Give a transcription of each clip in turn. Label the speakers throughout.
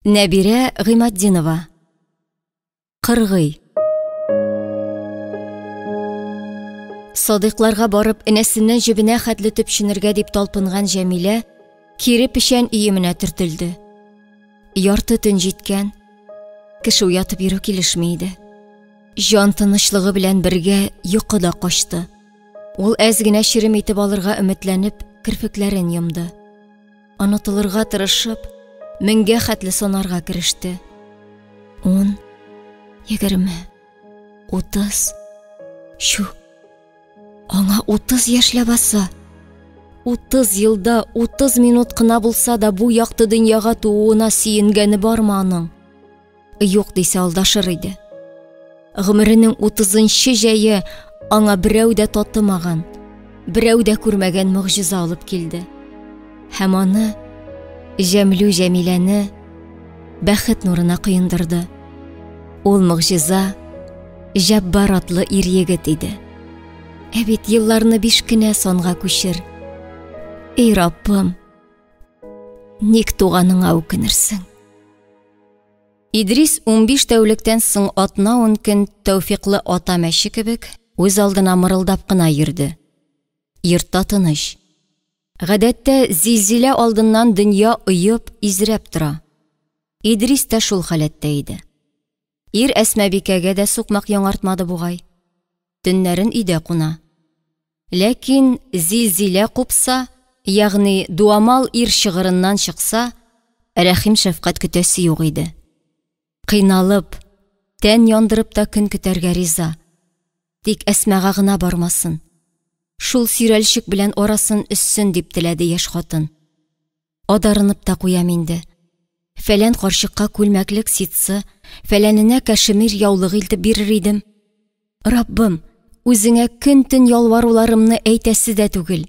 Speaker 1: Нәбирә Гыйматдинова. Кыргый. Садыйкларга барып, энәсеннән җебенә хәтле төпченергә дип талпынган Җәмилә кире печән өеменә төртелде. Ярты төн җиткән, кеше уятып йөрү килешми иде. Җан тынычлыгы белән бергә йокы да качты. Ул әз генә черем итеп алырга өметләнеп, керфекләрен йомды. Онытылырга тырышып, меңгә хәтле санарга кереште. Ун, 20, 30. Чү. Аңа 30 яшь ләбаса. 30 елда 30 минут кына булса да бу якты дөньяга тууына сөенгәне бармы аның? Юк дисә алдашыр иде. Гомеренең утызынчы җәе аңа берәү дә татымаган, берәү дә күрмәгән могҗиза алып килде. Һәм аны Җәмлү Җәмиләне бәхет нурына коендырды. Ул могҗиза Җәббар атлы ир-егет иде. Ә бит елларны биш кенә санга күчер. Эй, Раббым, ник туганыңа үкенерсең? Идрис 15 тәүлектән соң атна-ун көн тәүфиклы ата мәче кебек үз алдына мырылдап кына йөрде. Йортта тыныч. Гадәттә, зилзилә алдыннан дөнья оеп, изрәп тора. Идрис тә шул халәттә иде. Ир Әсмабикәгә дә сукмак яңартмады бугай. Төннәрен өйдә куна. Ләкин зилзилә купса, ягъни дуамал ир чыгырыннан чыкса, рәхим-шәфкать көтәсе юк иде. Кыйналып, тән яндырып та көн көтәргә риза. Тик Әсмага гына бармасын. Шул сөйрәлчек белән арасын өзсен дип теләде яшь хатын. Адарынып та куям инде. Фәлән карчыкка күлмәклек ситсы, фәләненә кәшемир яулык илтеп бирер идем. Раббым, үзеңә көн-төн ялваруларымны әйтәсе дә түгел.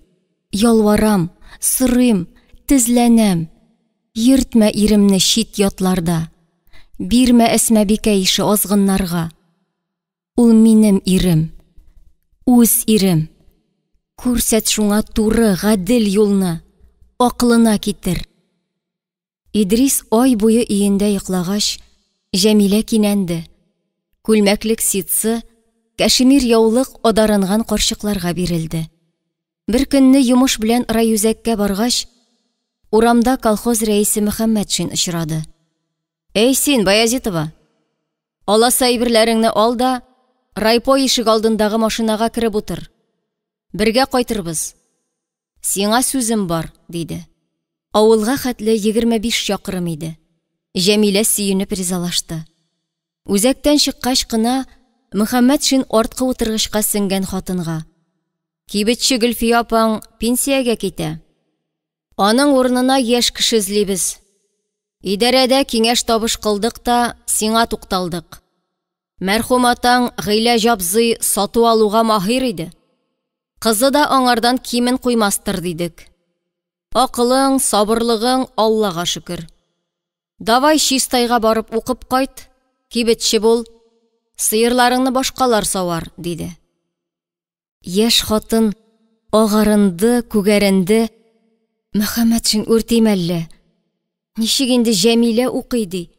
Speaker 1: Ялварам, сорыйм, тезләнәм. Йөртмә иремне чит ятларда. Бирмә Әсмабикә ише азгыннарга. Ул минем ирем. Үз ирем. Күрсәт шуңа туры, гадел юлны. Акылына китер. Идрис ай буе өендә йоклагач, Җәмилә кинәнде. Күлмәклек ситсы, кәшемир яулык адарынган карчыкларга бирелде. Бер көнне йомыш белән райүзәккә баргач, урамда колхоз рәисе Мөхәммәтшин очрады. Әй син, Баязитова! Аласы әйберләреңне ал да, райпо ишек алдындагы машинага кереп утыр. Бергә кайтырбыз. Сиңа сүзем бар, диде. Авылга хәтле 25 чакрым иде. Җәмилә сөенеп ризалашты. Үзәктән чыккач кына, Мөхәммәтшин арткы утыргычка сеңгән хатынга: Кибетче Гөлфия апаң пенсиягә китә. Аның урынына яшь кеше эзлибез. Идарәдә киңәш-табыш кылдык та, сиңа тукталдык. Мәрхүм атаң Гыйләҗ абзый сату-алуга маһир иде. Кызы да аңардан кимен куймастыр, дидек. Акылың, сабырлыгың Аллага шөкер. Давай Чистайга барып укып кайт, кибетче бул, сыерларыңны башкалар савар, диде. Яшь хатын агарынды, күгәренде. Мөхәммәтшин үртим әллә? Ничек инде Җәмилә укый ди?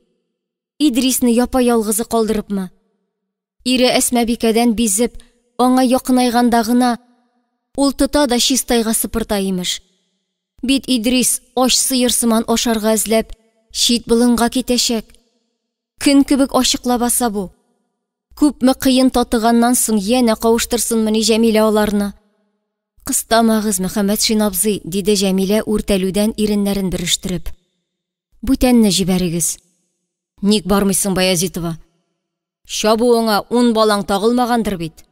Speaker 1: Идрисне япа-ялгызы калдырыпмы? Ире Әсмабикәдән бизеп, аңа якынайганда гына ул тота да Чистайга сыпырта, имеш. Бит Идрис ач сыер сыман ашарга эзләп, чит болынга китәчәк. Көн кебек ачык лабаса бу. Күпме кыен татыганнан соң янә кавыштырсынмыни Җәмилә аларны? Кыстамагыз, Мөхәммәтшин абзый, диде Җәмилә үртәлүдән иреннәрен бөрештереп. Бүтәнне җибәрегез. Ник бармыйсың, Баязитова? Чабуыңа ун балаң тагылмагандыр бит.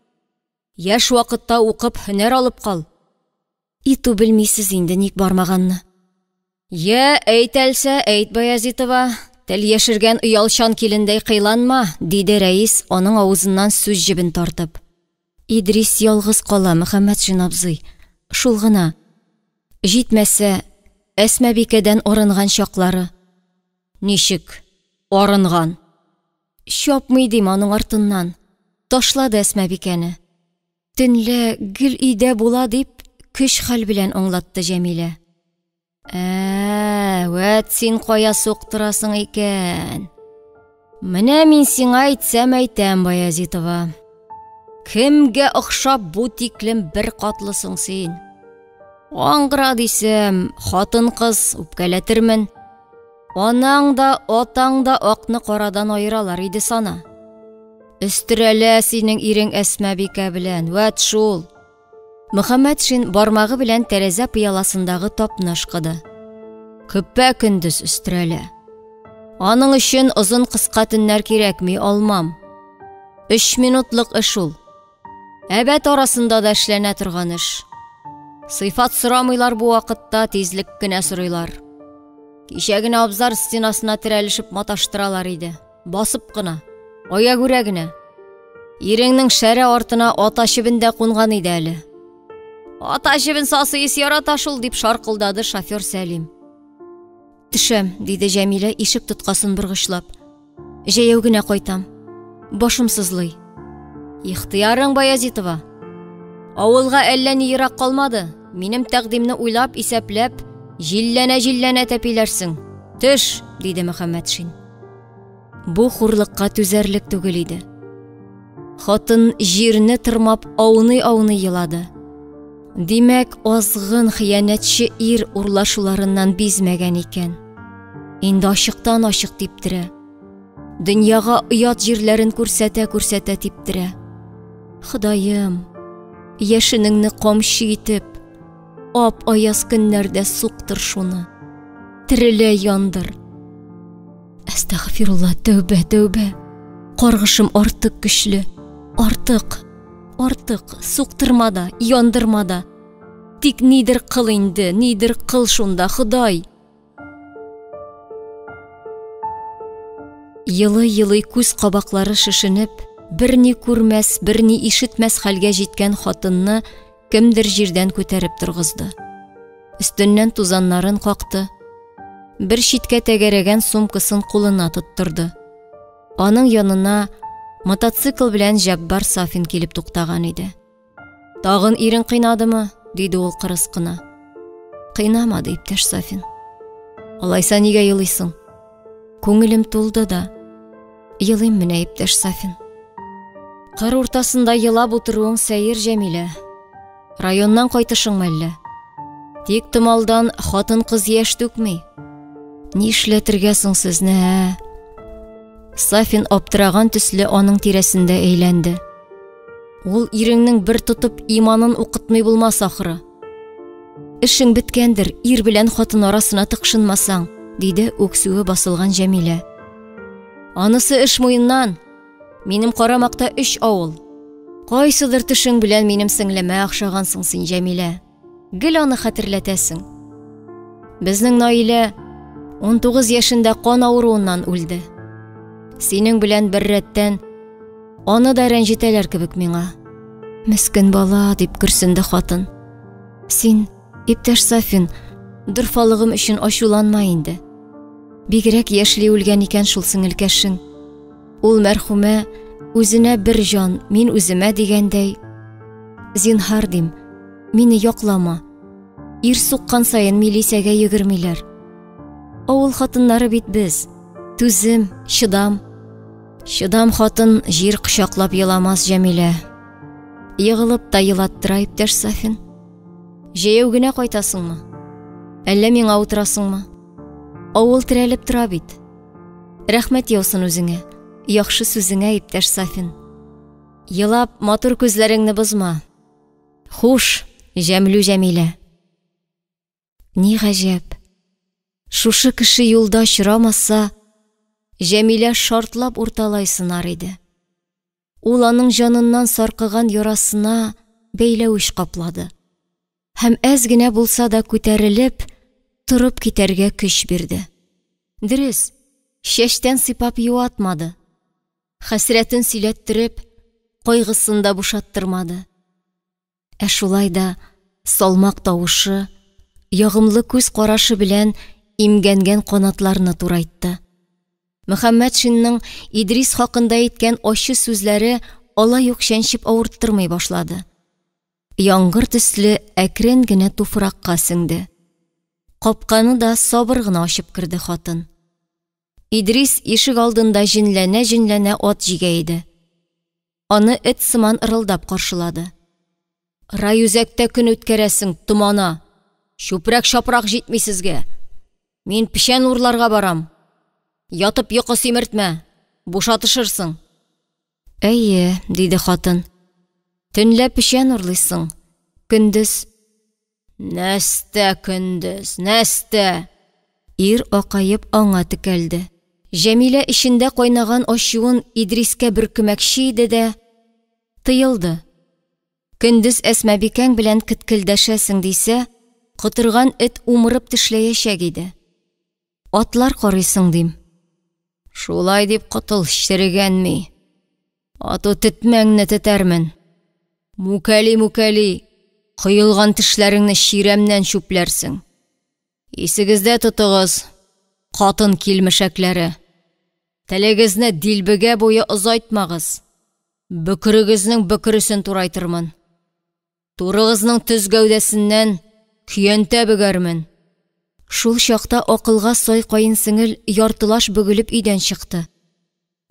Speaker 1: Яшь вакытта укып һөнәр алып кал. Иту белмисез инде ник бармаганны. Йә, әйт әлсә, әйт, Баязитова, тел яшергән оялчан килендәй кыйланма, диде рәис, аның авызыннан сүз җебен тартып. Идрис ялгыз кала, Мөхәммәтшин абзый, шул гына. Җитмәсә, Әсмабикәдән арынган чаклары. Ничек арынган? Чапмый дим аның артыннан. Ташлады Әсмабикәне. Төнлә гел өйдә була, дип, көч-хәл белән аңлатты Җәмилә. Ә, вәт син кая суктырасың икән. Менә мин сиңа әйтсәм әйтәм, Баязитова. Кемгә охшап бу тиклем бер катлысың син? Аңгыра дисәм, хатын-кыз үпкәләтермен. Анаң да, атаң да акны карадан аералар иде сана. Өстерәлә синең ирең Әсмәбикә белән, вәт шул. Мөхәммәтшин бармагы белән тәрәзә пыяласындагы тапны ышкыды. Көпә-көндез өстерәлә. Аның өчен озын кыска төннәр кирәкми, алмам. Өч минутлык эш ул. Әбәт арасында да эшләнә торган эш. Сыйфат сорамыйлар бу вакытта, тизлек кенә сорыйлар. Кичә генә абзар стенасына терәлешеп маташтыралар иде. Басып кына, аягүрә генә. Иреңнең шәрә артына ата чебен дә кунган иде әле. Ата чебен сасы ис ярата шул, дип шаркылдады шофер Сәлим. Төшәм, диде Җәмилә ишек тоткасын боргычлап. Җәяү генә кайтам. Башым сызлый. Ихтыярың, Баязитова. Авылга әллә ни ерак калмады. Минем тәкъдимне уйлап, исәпләп, җилләнә-җилләнә тәпиләрсең. Төш, диде Мөхәммәтшин. Бу хурлыкка түзәрлек түгел иде. Хатын җирне тырмап ауный-ауный елады. Димәк, азгын хыянәтче ир урлашуларыннан бизмәгән икән. Инде ачыктан-ачык типтерә. Дөньяга оят җирләрен күрсәтә-күрсәтә типтерә. Ходаем, яшенеңне камчы итеп, ап-аяз көннәрдә суктыр шуны. Терелә яндыр. Әстәгъфирулла, тәүбә, тәүбә. Каргышым артык көчле. Артык, артык, суктырма да, яндырма да. Тик нидер кыл инде, нидер кыл шунда, Ходай. Елый-елый күз кабаклары шешенеп, берни күрмәс, берни ишетмәс хәлгә җиткән хатынны кемдер җирдән күтәреп торгызды. Өстеннән тузаннарын какты. Бер читкә тәгәрәгән сумкасын кулына тоттырды. Аның янына мотоцикл белән Җәббар Сафин килеп туктаган иде. Тагын ирең кыйнадымы? диде ул кырыс кына. Кыйнамады, иптәш Сафин. Алайса нигә елыйсың? Күңелем тулды да. Елыйм менә, иптәш Сафин. Кыр уртасында елап утыруың сәер, Җәмилә. Районнан кайтышың мәллә? Тик томалдан хатын-кыз яшь түкми. Нишләтергә соң сезне, ә? Сафин аптыраган төсле аның тирәсендә әйләнде. Ул иреңнең бер тотып иманын укытмый булмас ахры. Эшең беткәндер, ир белән хатын арасына тыкшынмасаң, диде үксүе басылган Җәмилә. Анысы эш муеннан. Минем карамакта өч авыл. Кайсыдыр төшең белән минем сеңлемә охшагансың син, Җәмилә. Гел аны хәтерләтәсең. Безнең Наилә 19 яшендә кан авыруыннан үлде. Синең белән бер рәттән аны да рәнҗетәләр кебек миңа. Мескен бала, дип көрсенде хатын. Син, иптәш Сафин, дорфалыгым өчен ачуланма инде. Бигрәк яшьли үлгән икән шул сеңелкәшең. Ул мәрхүмә үзенә бер җан, мин үземә дигәндәй. Зинһар дим, мине яклама. Ир суккан саен милисәгә йөгермиләр. Авыл хатыннары бит без. Түзем, чыдам. Чыдам хатын җир кочаклап еламас, Җәмилә. Егылып та елаттыра, иптәш Сафин. Җәяү генә кайтасыңмы? Әллә миңа утырасыңмы? Авыл терәлеп тора бит. Рәхмәт яусын үзеңә, яхшы сүзеңә, иптәш Сафин. Елап, матур күзләреңне бозма. Хуш, Җәмлү Җәмилә. Ни гаҗәп, шушы кеше юлда очрамаса, Җәмилә шартлап урталай сынар иде. Ул аның җаныннан саркыган ярасына бәйләвеч каплады һәм әз генә булса да күтәрелеп, торып китәргә көч бирде. Дөрес, чәчтән сыйпап юатмады. Хәсрәтен сөйләттереп, кайгысын да бушаттырмады. Ә шулай да салмак тавышы, ягымлы күз карашы белән имгәнгән канатларны турайтты. Мөхәммәтшинның Идрис хакында әйткән ачы сүзләре алай ук чәнчеп авырттырмый башлады. Яңгыр төсле әкрен генә туфракка сеңде. Капканы да сабыр гына ачып керде хатын. Идрис ишек алдында җенләнә-җенләнә ат җигә иде. Аны эт сыман ырылдап каршылады. Райүзәктә көн үткәрәсең, томана! Чүпрәк-чапрак җитми сезгә. Мин печән урларга барам. Ятып йокы симертмә, бушатышырсың. Әйе, диде хатын. Төнлә печән урлыйсың, көндез. Нәстә көндез, нәстә! Ир акаеп аңа текәлде. Җәмилә эчендә кайнаган ачуын Идрискә бөркемәкче иде дә, тыелды. Көндез Әсмабикәң белән кеткелдәшәсең дисә, котырган эт умырып тешләячәк иде. Атлар карыйсың, дим. Шулай дип котыл, черегән ми. Ату тетмәңне тетәрмен. Мүкәли-мүкәли, коелган тешләреңне чирәмнән чүпләрсең. Исегездә тотыгыз, катын килмешәкләре. Телегезне дилбегә буе озайтмагыз. Бөкерегезнең бөкересен турайтырмын. Турыгызның төз гәүдәсеннән көянтә бөгәрмен. Шул чакта акылга сай каенсеңел яртылаш бөгелеп өйдән чыкты.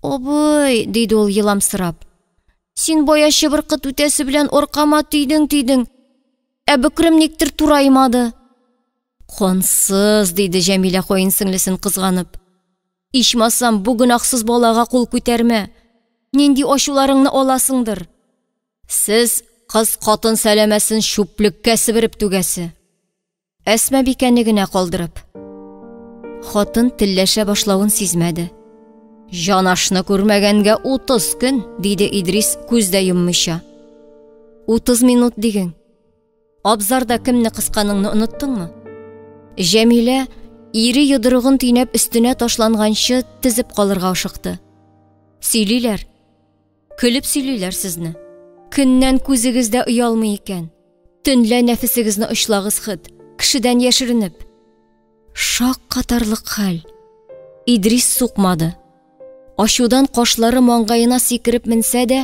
Speaker 1: Абый, диде ул еламсырап. Син бая чыбыркы түтәсе белән аркама тидең-тидең, ә бөкрем никтер тураймады. Кансыз, диде Җәмилә каенсеңлесен кызганып. Ичмасам, бу гөнаһсыз балага кул күтәрмә. Нинди ачуларыңны аласыңдыр. Сез кыз-катын сәләмәсен чүплеккә себереп түгәсе. Әсмабикәне генә калдырып. Хатын телләшә башлавын сизмәде. Җанашны күрмәгәнгә 30 көн, диде Идрис күз дә йоммыйча. 30 минут диген. Абзарда кемне кысканыңны оныттыңмы? Җәмилә ире йодрыгын төйнәп өстенә ташланганчы тезеп калырга ашыкты. Сөйлиләр. Көлеп сөйлиләр сезне. Көннән күзегез дә оялмый икән. Төнлә нәфесегезне очлагыз хет, кешедән яшеренеп. Шаккатарлык хәл. Идрис сукмады. Ачудан кашлары маңгаена сикереп менсә дә,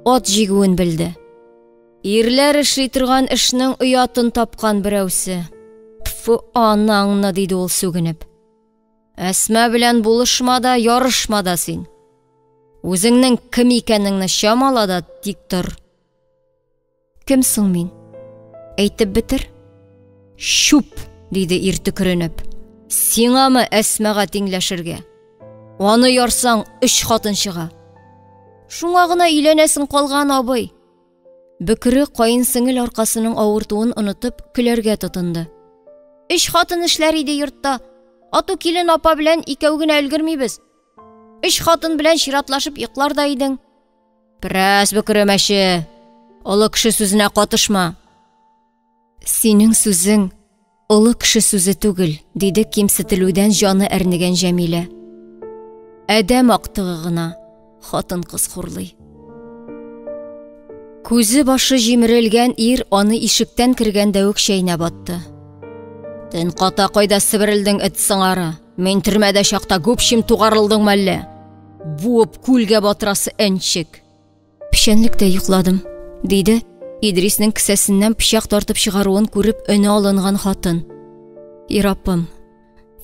Speaker 1: ат җигүен белде. Ирләр эшли торган эшнең оятын тапкан берәүсе. Тфу, анаңны, диде ул сүгенеп. Әсма белән булышма да, ярышма да син. Үзеңнең кем икәнеңне чамала да тик тор. Кем соң мин? Әйтеп бетер. Чүп, диде ир төкеренеп. Сиңамы Әсмага тиңләшергә? Аны ярсаң, өч хатын чыга. Шуңа гына өйләнәсең калган, абый. Бөкре каенсеңел аркасының авыртуын онытып, көләргә тотынды. Өч хатын эшләр иде йортта. Ату килен апа белән икәү генә өлгермибез. Өч хатын белән чиратлашып йоклар да идең. Прәс, бөкре мәче. Олы кеше сүзенә катышма. Синең сүзең олы кеше сүзе түгел, диде кимсетелүдән җаны әрнегән Җәмилә. Адәм актыгы гына хатын-кыз хурлый. Күзе башы җимерелгән ир аны ишектән кергәндә үк чәйнәп атты. Төн ката кайда себерелдең, эт сыңары? Мин төрмәдә чакта гүпчим тугарылдың мәллә? Буып күлгә батырасы әнчек. Печәнлектә йокладым, диде Идриснең кесәсеннән пычак тартып чыгаруын күреп өне алынган хатын. Ирапым,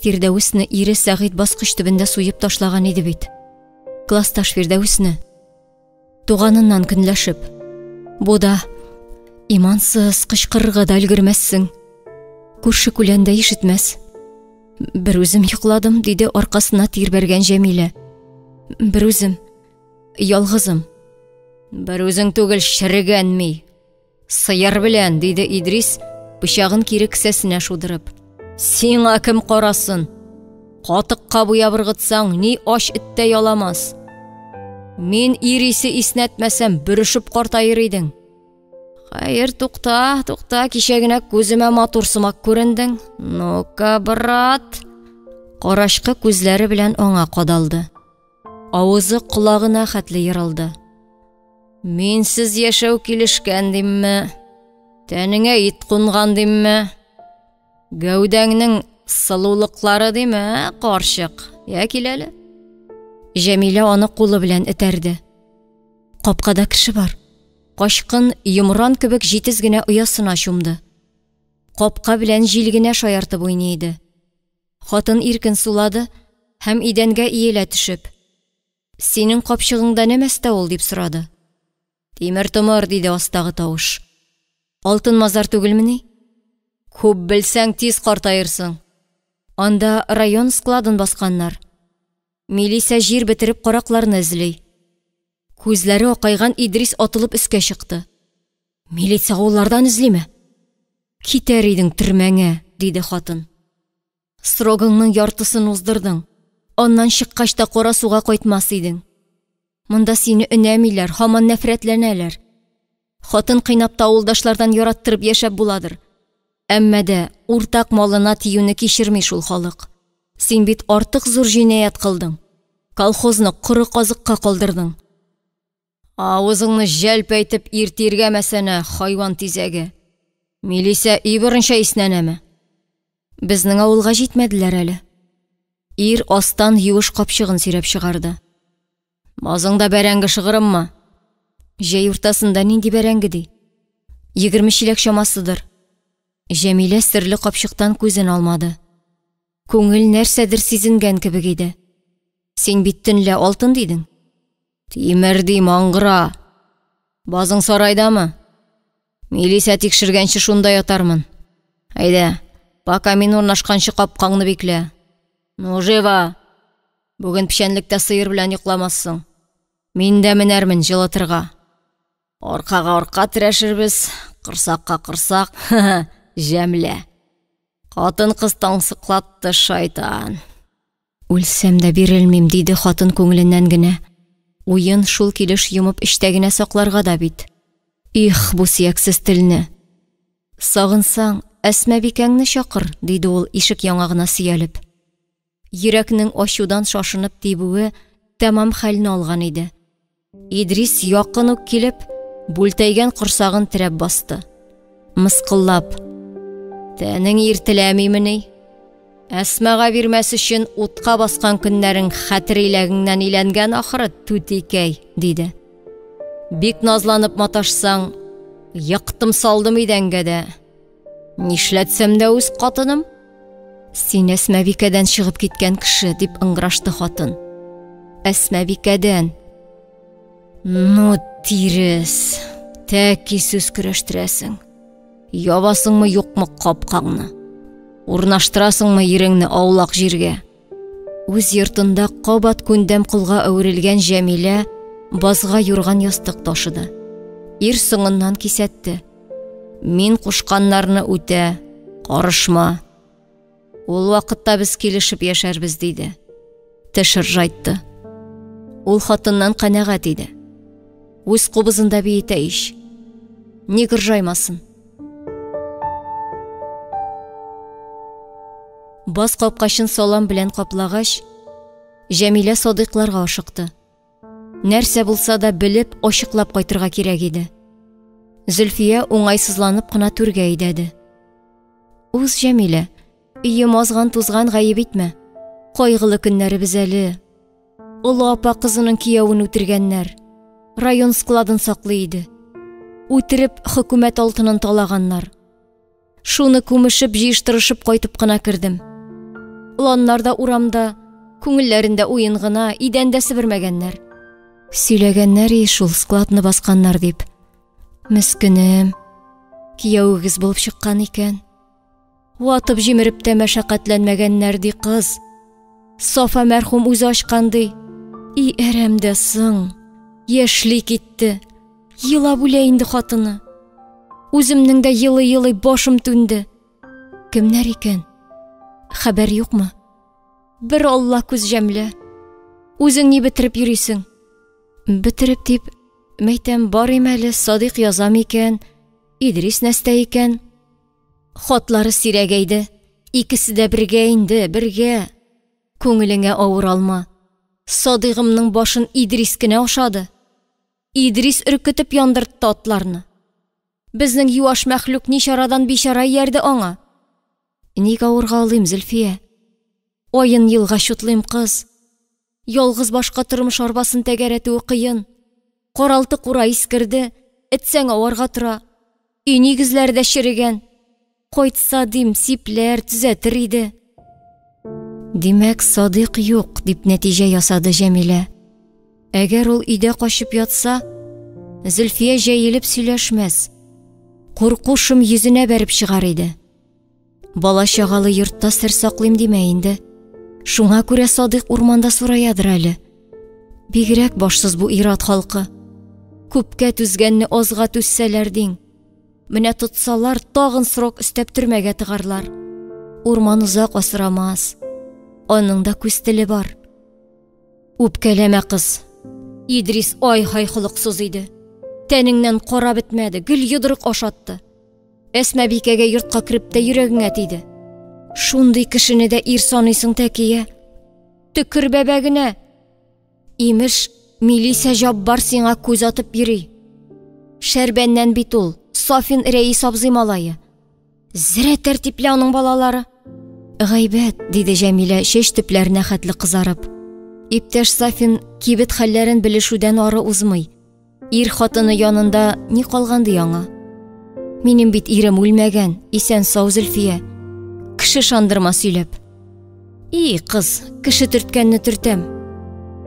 Speaker 1: Фирдәвесне ире Сәгыйть баскыч төбендә суеп ташлаган иде бит. Классташ Фирдәвесне. Туганыннан көнләшеп. Бу да имансыз кычкырырга да өлгермәссең. Күрше күлән дә ишетмәс. Бер үзем йокладым, диде аркасына тир бәргән Җәмилә. Бер үзем. Ялгызым. Бер үзең түгел, черегән ми. Сыер белән, диде Идрис, пычагын кире кесәсенә шудырып. Сиңа кем карасын? Катыкка буяп ыргытсаң, ни ач эттә яламас. Мин ир исе иснәтмәсәм, бөрешеп картаер идең. Хәер, тукта, тукта, кичә генә күземә матур сымак күрендең. Ну-ка, брат. Карачкы күзләре белән аңа кадалды. Авызы колагына хәтле ерылды. Минсез яшәү килешкән димме? Тәнеңә ит кунган димме? Гәүдәңнең сылулыклары диме, ә, карчык? Я кил әле. Җәмилә аны кулы белән этәрде. Капкада кеше бар. Качкын йомран кебек җитез генә оясына чумды. Капка белән җил генә шаяртып уйный иде. Хатын иркен сулады һәм идәнгә иелә төшеп, Синең капчыгыңда нәмәстә ул? дип сорады. Тимер-томыр, диде астагы тавыш. Алтын мазар түгелмени? Күп белсәң, тиз картаерсың. Анда район складын басканнар. Милисә җир бетереп каракларны эзли. Күзләре акайган Идрис атылып өскә чыкты. Милиция авыллардан эзлиме? Китәр идең төрмәңә, диде хатын. Срогыңның яртысын уздырдың. Аннан чыккач та кара суга кайтмас идең. Монда сине өнәмиләр, һаман нәфрәтләнәләр. Хатын кыйнап та авылдашлардан яраттырып яшәп буладыр. Әмма дә уртак малына тиюне кичерми шул халык. Син бит артык зур җинаять кылдың. Колхозны коры казыкка калдырдың. Авызыңны җәлпәйтеп ир тиргәмәсәнә, хайван тизәге. Милисә өй борынча иснәнәме? Безнең авылга җитмәделәр әле. Ир астан юеш капчыгын сөйрәп чыгарды. Базыңда бәрәңге шыгрыммы? Җәй уртасында нинди бәрәңге ди? 20 чиләк чамасыдыр. Җәмилә серле капчыктан күзен алмады. Күңел нәрсәдер сизенгән кебек иде. Син бит төнлә алтын дидең. Тимер дим, аңгыра. Базың сарайдамы? Милисә тикшергәнче шунда ятармын. Әйдә, пока мин урнашканчы капкаңны биклә. Ну, живо! Бүген печәнлектә сыер белән йокламассың. Мин дә менәрмен җылытырга. Аркага арка терәшербез, корсакка корсак, җәмлә. Хатын-кыз таңсыклатты, шайтан. Үлсәм дә бирелмим, диде хатын күңеленнән генә. Уен шул килеш йомып эчтә генә сакларга да бит. Их, бу сөяксез телне. Сагынсаң, Әсмабикәңне чакыр, диде ул ишек яңагына сөялеп. Йөрәкнең ачудан шашынып тибүе тәмам хәлне алган иде. Идрис якын ук килеп, бүлтәйгән корсагын терәп басты. Мыскыллап: "Тәнең иртеләмимени? Әсмага бирмәс өчен утка баскан көннәрең хәтер иләгеңнән иләнгән ахры, түтикәй", диде. Бик назланып маташсаң, ектым салдым идәнгә дә. Нишләтсәм дә үз катыным? Син Әсмәбикәдән чыгып киткән кеше, дип ыңгырашты хатын. Әсмәбикәдән. Ну, тирес. Тәки сүз көрәштерәсең. Ябасыңмы, юкмы капкаңны? Урнаштырасыңмы иреңне аулак җиргә? Үз йортында кабат күндәм колга әверелгән Җәмилә базга юрган ястык ташыды. Ир соңыннан кисәтте. Мин кушканнарны үтә, карышма. Ул вакытта без килешеп яшәрбез, диде. Теш ыржайтты. Ул хатыннан канәгать иде. Үз кубызында биетә ич. Ник ыржаймасын? Баз капкачын салам белән каплагач, Җәмилә Садыйкларга ашыкты. Нәрсә булса да белеп, ачыклап кайтырга кирәк иде. Зөлфия уңайсызланып кына түргә әйдәде. Уз, Җәмилә, өем азган-тузган гаеп итмә. Кайгылы көннәребез әле. Олы апа кызының киявен үтергәннәр. Район складын саклый иде. Үтереп, хөкүмәт алтынын талаганнар. Шуны күмешеп, җыештырышып кайтып кына кердем. Оланнар да урамда, күңелләрендә уен гына, идәндә себермәгәннәр. Сөйләгәннәр и шул складны басканнар дип. Мескенем, кияүегез булып чыккан икән. Ватып җимереп тә мәшәкатьләнмәгәннәр ди кыз. Сафа мәрхүм үзе ачкан ди. И әрәм дә соң. Яшьли китте. Елап үлә инде хатыны. Үземнең дә елый-елый башым түнде. Кемнәр икән? Хәбәр юкмы? Бер Алла күз җәмлә. Үзең ни бетереп йөрисең? Бетереп дип, мәйтәм, барыйм әле, Садыйк язам икән, Идрис нәстә икән? Хатлары сирәгәйде. Икесе дә бергә инде, бергә. Күңелеңә авыр алма. Садыйгымның башын Идрис кенә ашады. Идрис өркетеп яндыртты атларны. Безнең юаш мәхлук ни чарадан бичара иярде аңа. Ник авырга алыйм, Зөлфия? Аен елга чутлыйм, кыз. Ялгыз башка тормыш арбасын тәгәрәтүе кыен. Каралты-кура искерде, этсәң аварга тора. Өй нигезләре дә черегән. Кайтса дим, сипләр, төзәтер иде. Димәк, Садыйк юк, дип нәтиҗә ясады Җәмилә. Әгәр ул өйдә качып ятса, Зөлфия җәелеп сөйләшмәс. Курку шом йөзенә бәреп чыгар иде. Бала-чагалы йортта сер саклыйм димә инде. Шуңа күрә Садыйк урманда сураядыр әле. Бигрәк башсыз бу ир-ат халкы. Күпкә түзгәнне азга түзсәләр диң. Менә тотсалар, тагын срок өстәп төрмәгә тыгарлар. Урман озак асрамас. Аның да күз теле бар. Үпкәләмә, кыз. Идрис ай-һай холыксыз иде. Тәнеңнән кара бетмәде, гел йодрык ашатты. Әсмәбикәгә йортка кереп тә йөрәгеңә тиде. Шундый кешене дә ир саныйсың тәкия. Төкер бәбәгенә. Имеш, милисә Җаббар сиңа күз атып йөри. Шәрбәннән бит ул, Сафин Рәис абзый малае. Зрә тәртипле аның балалары. Гайбәт, диде Җәмилә, чәч төпләренә хәтле кызарып. Иптәш Сафин кибет хәлләрен белешүдән ары узмый. Ир хатыны янында ни калган ди аңа? Минем бит ирем үлмәгән, исән-сау Зөлфия. Кеше шандырма сөйләп. И, кыз, кеше төрткәнне төртәм.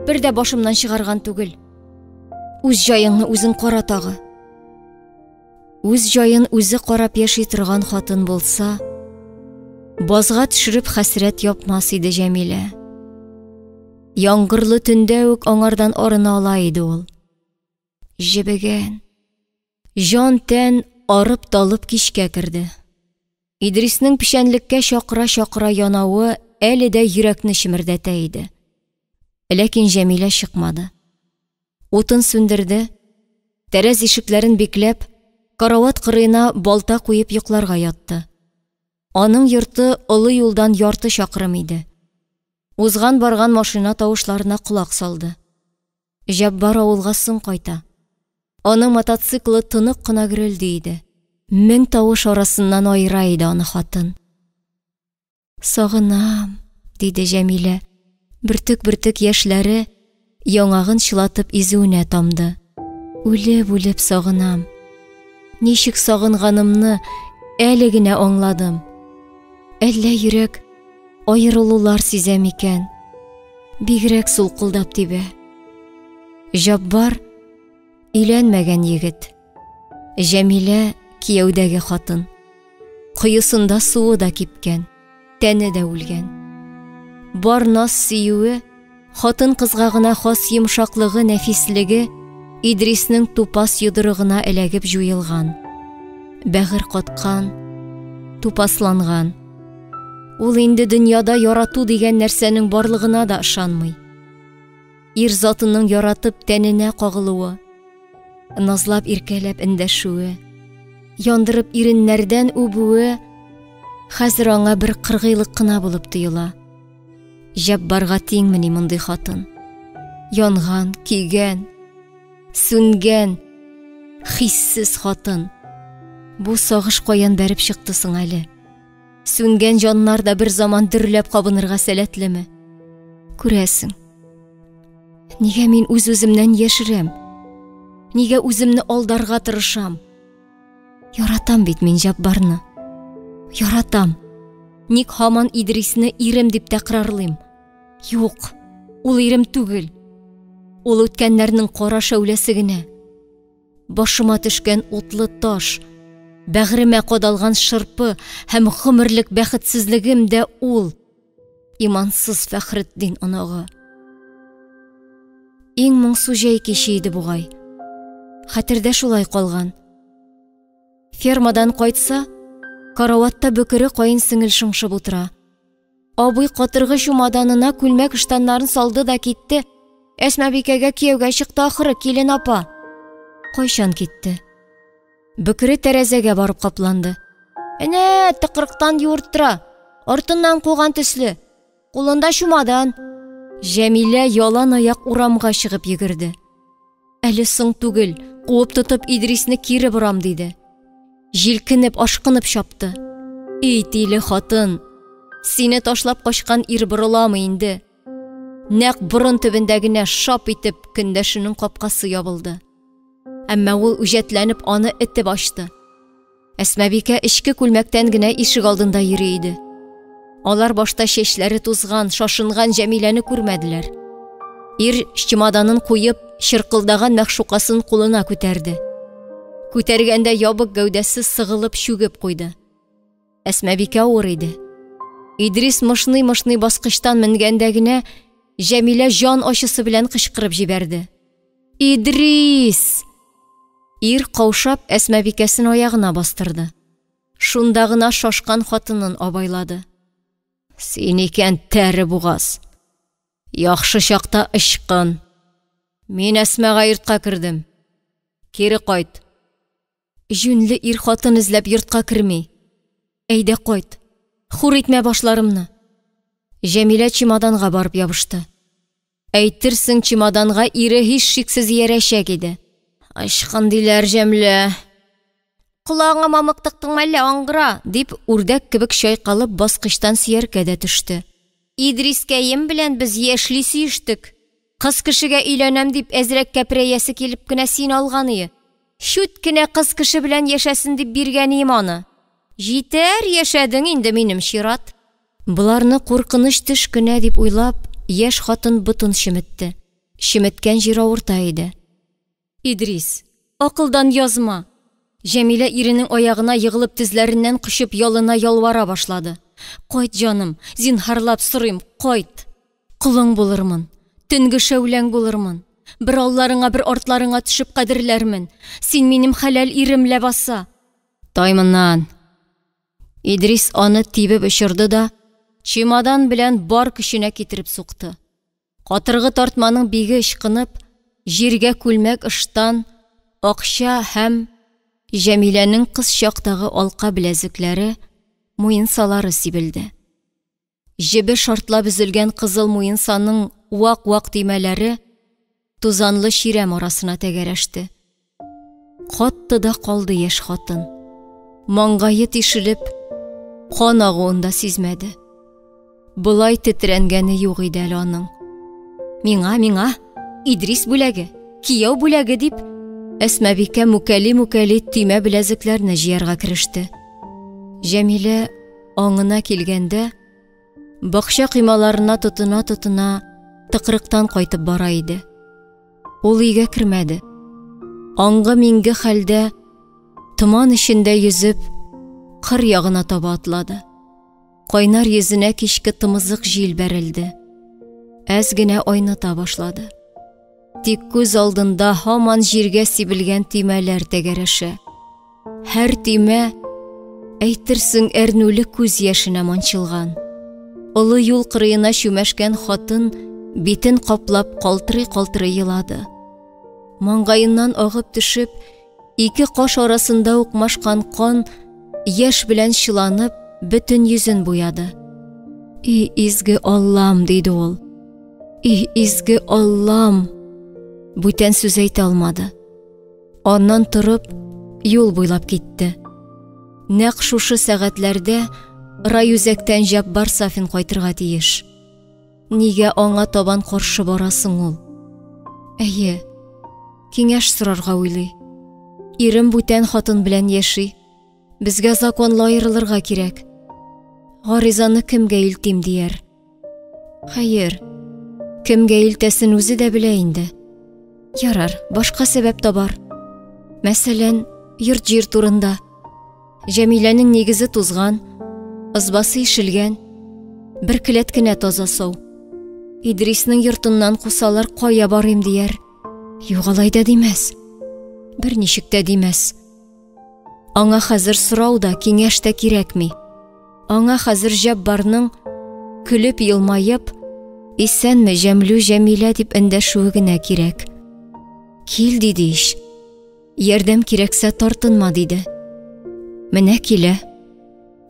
Speaker 1: Бер дә башымнан чыгарган түгел. Үз җаеңны үзең кара тагы. Үз җаен үзе карап яши торган хатын булса, базга төшереп хәсрәт япмас иде Җәмилә. Яңгырлы төндә үк аңардан арына ала иде ул. Җебегән. Җан-тән арып-талып кичкә керде. Идриснең печәнлеккә чакыра-чакыра янавы әле дә йөрәкне чемердәтә иде. Ләкин Җәмилә чыкмады. Утын сүндерде, тәрәз ишекләрен бикләп, карават кырыена балта куеп йокларга ятты. Аның йорты олы юлдан ярты чакрым иде. Узган-барган машина тавышларына колак салды. Җаббар авылга соң кайта. Аның мотоциклы тонык кына гөрелди иде. Мең тавыш арасыннан аера иде аны хатын. Сагынам, диде Җәмилә. Бөртек-бөртек яшьләре яңагын чылатып изүенә тамды. Үлеп-үлеп сагынам. Ничек сагынганымны әле генә аңладым. Әллә йөрәк аерылулар сизә микән? Бигрәк сулкылдап тибә. Җаббар өйләнмәгән егет. Җәмилә кияүдәге хатын. Коесында суы да кипкән, тәне дә үлгән. Бар наз сөюе, хатын-кызга гына хас йомшаклыгы, нәфислеге Идриснең тупас йодрыгына эләгеп җуелган. Бәгырь каткан, тупасланган. Ул инде дөньяда ярату дигән нәрсәнең барлыгына да ышанмый. Ир затының яратып тәненә кагылуы, назлап иркәләп эндәшүе, яндырып иреннәрдән үбүе хәзер аңа бер кыргыйлык кына булып тоела. Җәббарга тиңмени мондый хатын? Янган, көйгән, сүнгән, хиссез хатын. Бу сагыш каян бәреп чыкты соң әле? Сүнгән җаннар да бер заман дөрләп кабынырга сәләтлеме? Күрәсең. Нигә мин үз-үземнән яшерәм? Нигә үземне алдарга тырышам? Яратам бит мин Җаббарны. Яратам. Ник һаман Идрисне ирем дип тәкрарлыйм? Юк, ул ирем түгел. Ул үткәннәрнең кара шәүләсе генә. Башыма төшкән утлы таш, бәгъремә кадалган шырпы һәм гомерлек бәхетсезлегем дә ул. Имансыз Фәхретдин оныгы. Иң моңсу җәй киче иде бугай. Хәтердә шулай калган. Фермадан кайтса, караватта бөкере каен сеңел шыңшып утыра. Абый катыргы чумаданына күлмәк-ыштаннарын салды да китте. Әсмабикәгә кияүгә чыкты ахыры, килен апа. Кайчан китте? Бөкре тәрәзәгә барып капланды. Әнә, тыкрыктан юырттыра. Артыннан куган төсле. Кулында чумадан. Җәмилә ялан аяк урамга чыгып йөгерде. Әле соң түгел, куып тотып Идрисне кире борам, диде. Җилкенеп, ашкынып чапты. Эй, тиле хатын! Сине ташлап качкан ир борыламы инде? Нәкъ борын төбендә генә шап итеп көндәшенең капкасы ябылды. Әмма ул үҗәтләнеп аны этеп ачты. Әсмабикә эчке күлмәктән генә ишек алдында йөри иде. Алар башта чәчләре тузган, шашынган Җәмиләне күрмәделәр. Ир чемоданын куеп, чыркылдаган мәгъшукасын кулына күтәрде. Күтәргәндә ябык гәүдәсе сыгылып чүгеп куйды. Әсмабикә авыр иде. Идрис мышный-мышный баскычтан менгәндә генә Җәмилә җан ачысы белән кычкырып җибәрде. Идрис! Ир каушап Әсмабикәсен аягына бастырды. Шунда гына шашкан хатынын абайлады. Син икән тәре бугаз. Яхшы чакта ычкын. Мин Әсмага йортка кердем. Кире кайт. Җүнле ир хатын эзләп йортка керми. Әйдә кайт. Хур итмә башларымны. Җәмилә чемоданга барып ябышты. Әйтерсең, чемоданга ире һичшиксез иярәчәк иде. Ычкын диләр, Җәмлә. Колагыңа мамык тыктыңмы әллә, аңгыра? дип, үрдәк кебек чайкалып, баскычтан сөяркә дә төште. Идрискәем белән без яшьли сөештек. Кыз кешегә өйләнәм дип әзрәк кәпрәясе килеп кенә син алганые. Чүт кенә кыз кеше белән яшәсен дип биргәнием аны. Җитәр, яшәдең, инде минем чират. Боларны куркыныч төш кенә дип уйлап, яшь хатын ботын чеметте. Чеметкән җир авырта иде. Идрис, акылдан язма! Җәмилә иренең аягына егылып тезләреннән кочып ялына-ялвара башлады. Кайт, җаным, зинһарлап сорыйм, кайт! Колың булырмын, төнге шәүләң булырмын. Бер алларыңа, бер артларыңа төшеп кадерләрмен. Син минем хәләл ирем ләбаса. Тай моннан! Идрис аны тибеп очырды да, чемодан белән бар көченә китереп сукты. Катыргы тартманың биге ычкынып, җиргә күлмәк-ыштан, акча һәм Җәмиләнең кыз чактагы алка-беләзекләре, муенсалары сибелде. Җебе шартлап өзелгән кызыл муенсаның вак-вак төймәләре тузанлы чирәм арасына тәгәрәште. Катты да калды яшь хатын. Маңгае тишелеп, кан агуын да сизмәде. Болай тетрәнгәне юк иде әле аның. Миңа, миңа, Идрис бүләге, кияү бүләге дип, Әсмабикә мүкәли-мүкәли төймә беләзекләрне җыярга кереште. Җәмилә аңына килгәндә, бакча коймаларына тотына-тотына тыкрыктан кайтып бара иде. Ул өйгә кермәде. Аңгы-миңге хәлдә томан эчендә йөзеп, кыр ягына таба атлады. Кайнар йөзенә кичке тымызык җил бәрелде. Әз генә айныта башлады. Тик күз алдында һаман җиргә сибелгән төймәләр тәгәрәшә. Һәр төймә, әйтерсең, әрнүле күз яшенә манчылган. Олы юл кырыена чүмәшкән хатын битен каплап калтырый-калтырый елады. Маңгаеннан агып төшеп, ике каш арасында укмашкан кан яшь белән чыланып, бөтен йөзен буяды. И изге Аллам, диде ул. И изге Аллам! Бүтән сүз әйтә алмады. Аннан торып, юл буйлап китте. Нәкъ шушы сәгатьләрдә райүзәктән Җаббар Сафин кайтырга тиеш. Нигә аңа табан каршы барасың ул? Әйе, киңәш сорарга уйлый. Ирем бүтән хатын белән яши. Безгә законлы аерылырга кирәк. Гаризаны кемгә илтим дияр. Хәер, кемгә илтәсен үзе дә белә инде. Ярар, башка сәбәп табар. Мәсәлән, йорт-җир турында. Җәмиләнең нигезе тузган, ызбасы ишелгән, бер келәт кенә таза сау. Идриснең йортыннан кусалар, кая барыйм дияр. Юк, алай да димәс. Берничек тә димәс. Аңа хәзер сорау да, киңәш тә кирәкми. Аңа хәзер Җәббарның көлеп елмаеп, "Исәнме, Җәмлү Җәмилә" дип эндәшүе генә кирәк. Кил диде ич. Ярдәм кирәксә тартынма диде. Менә килә.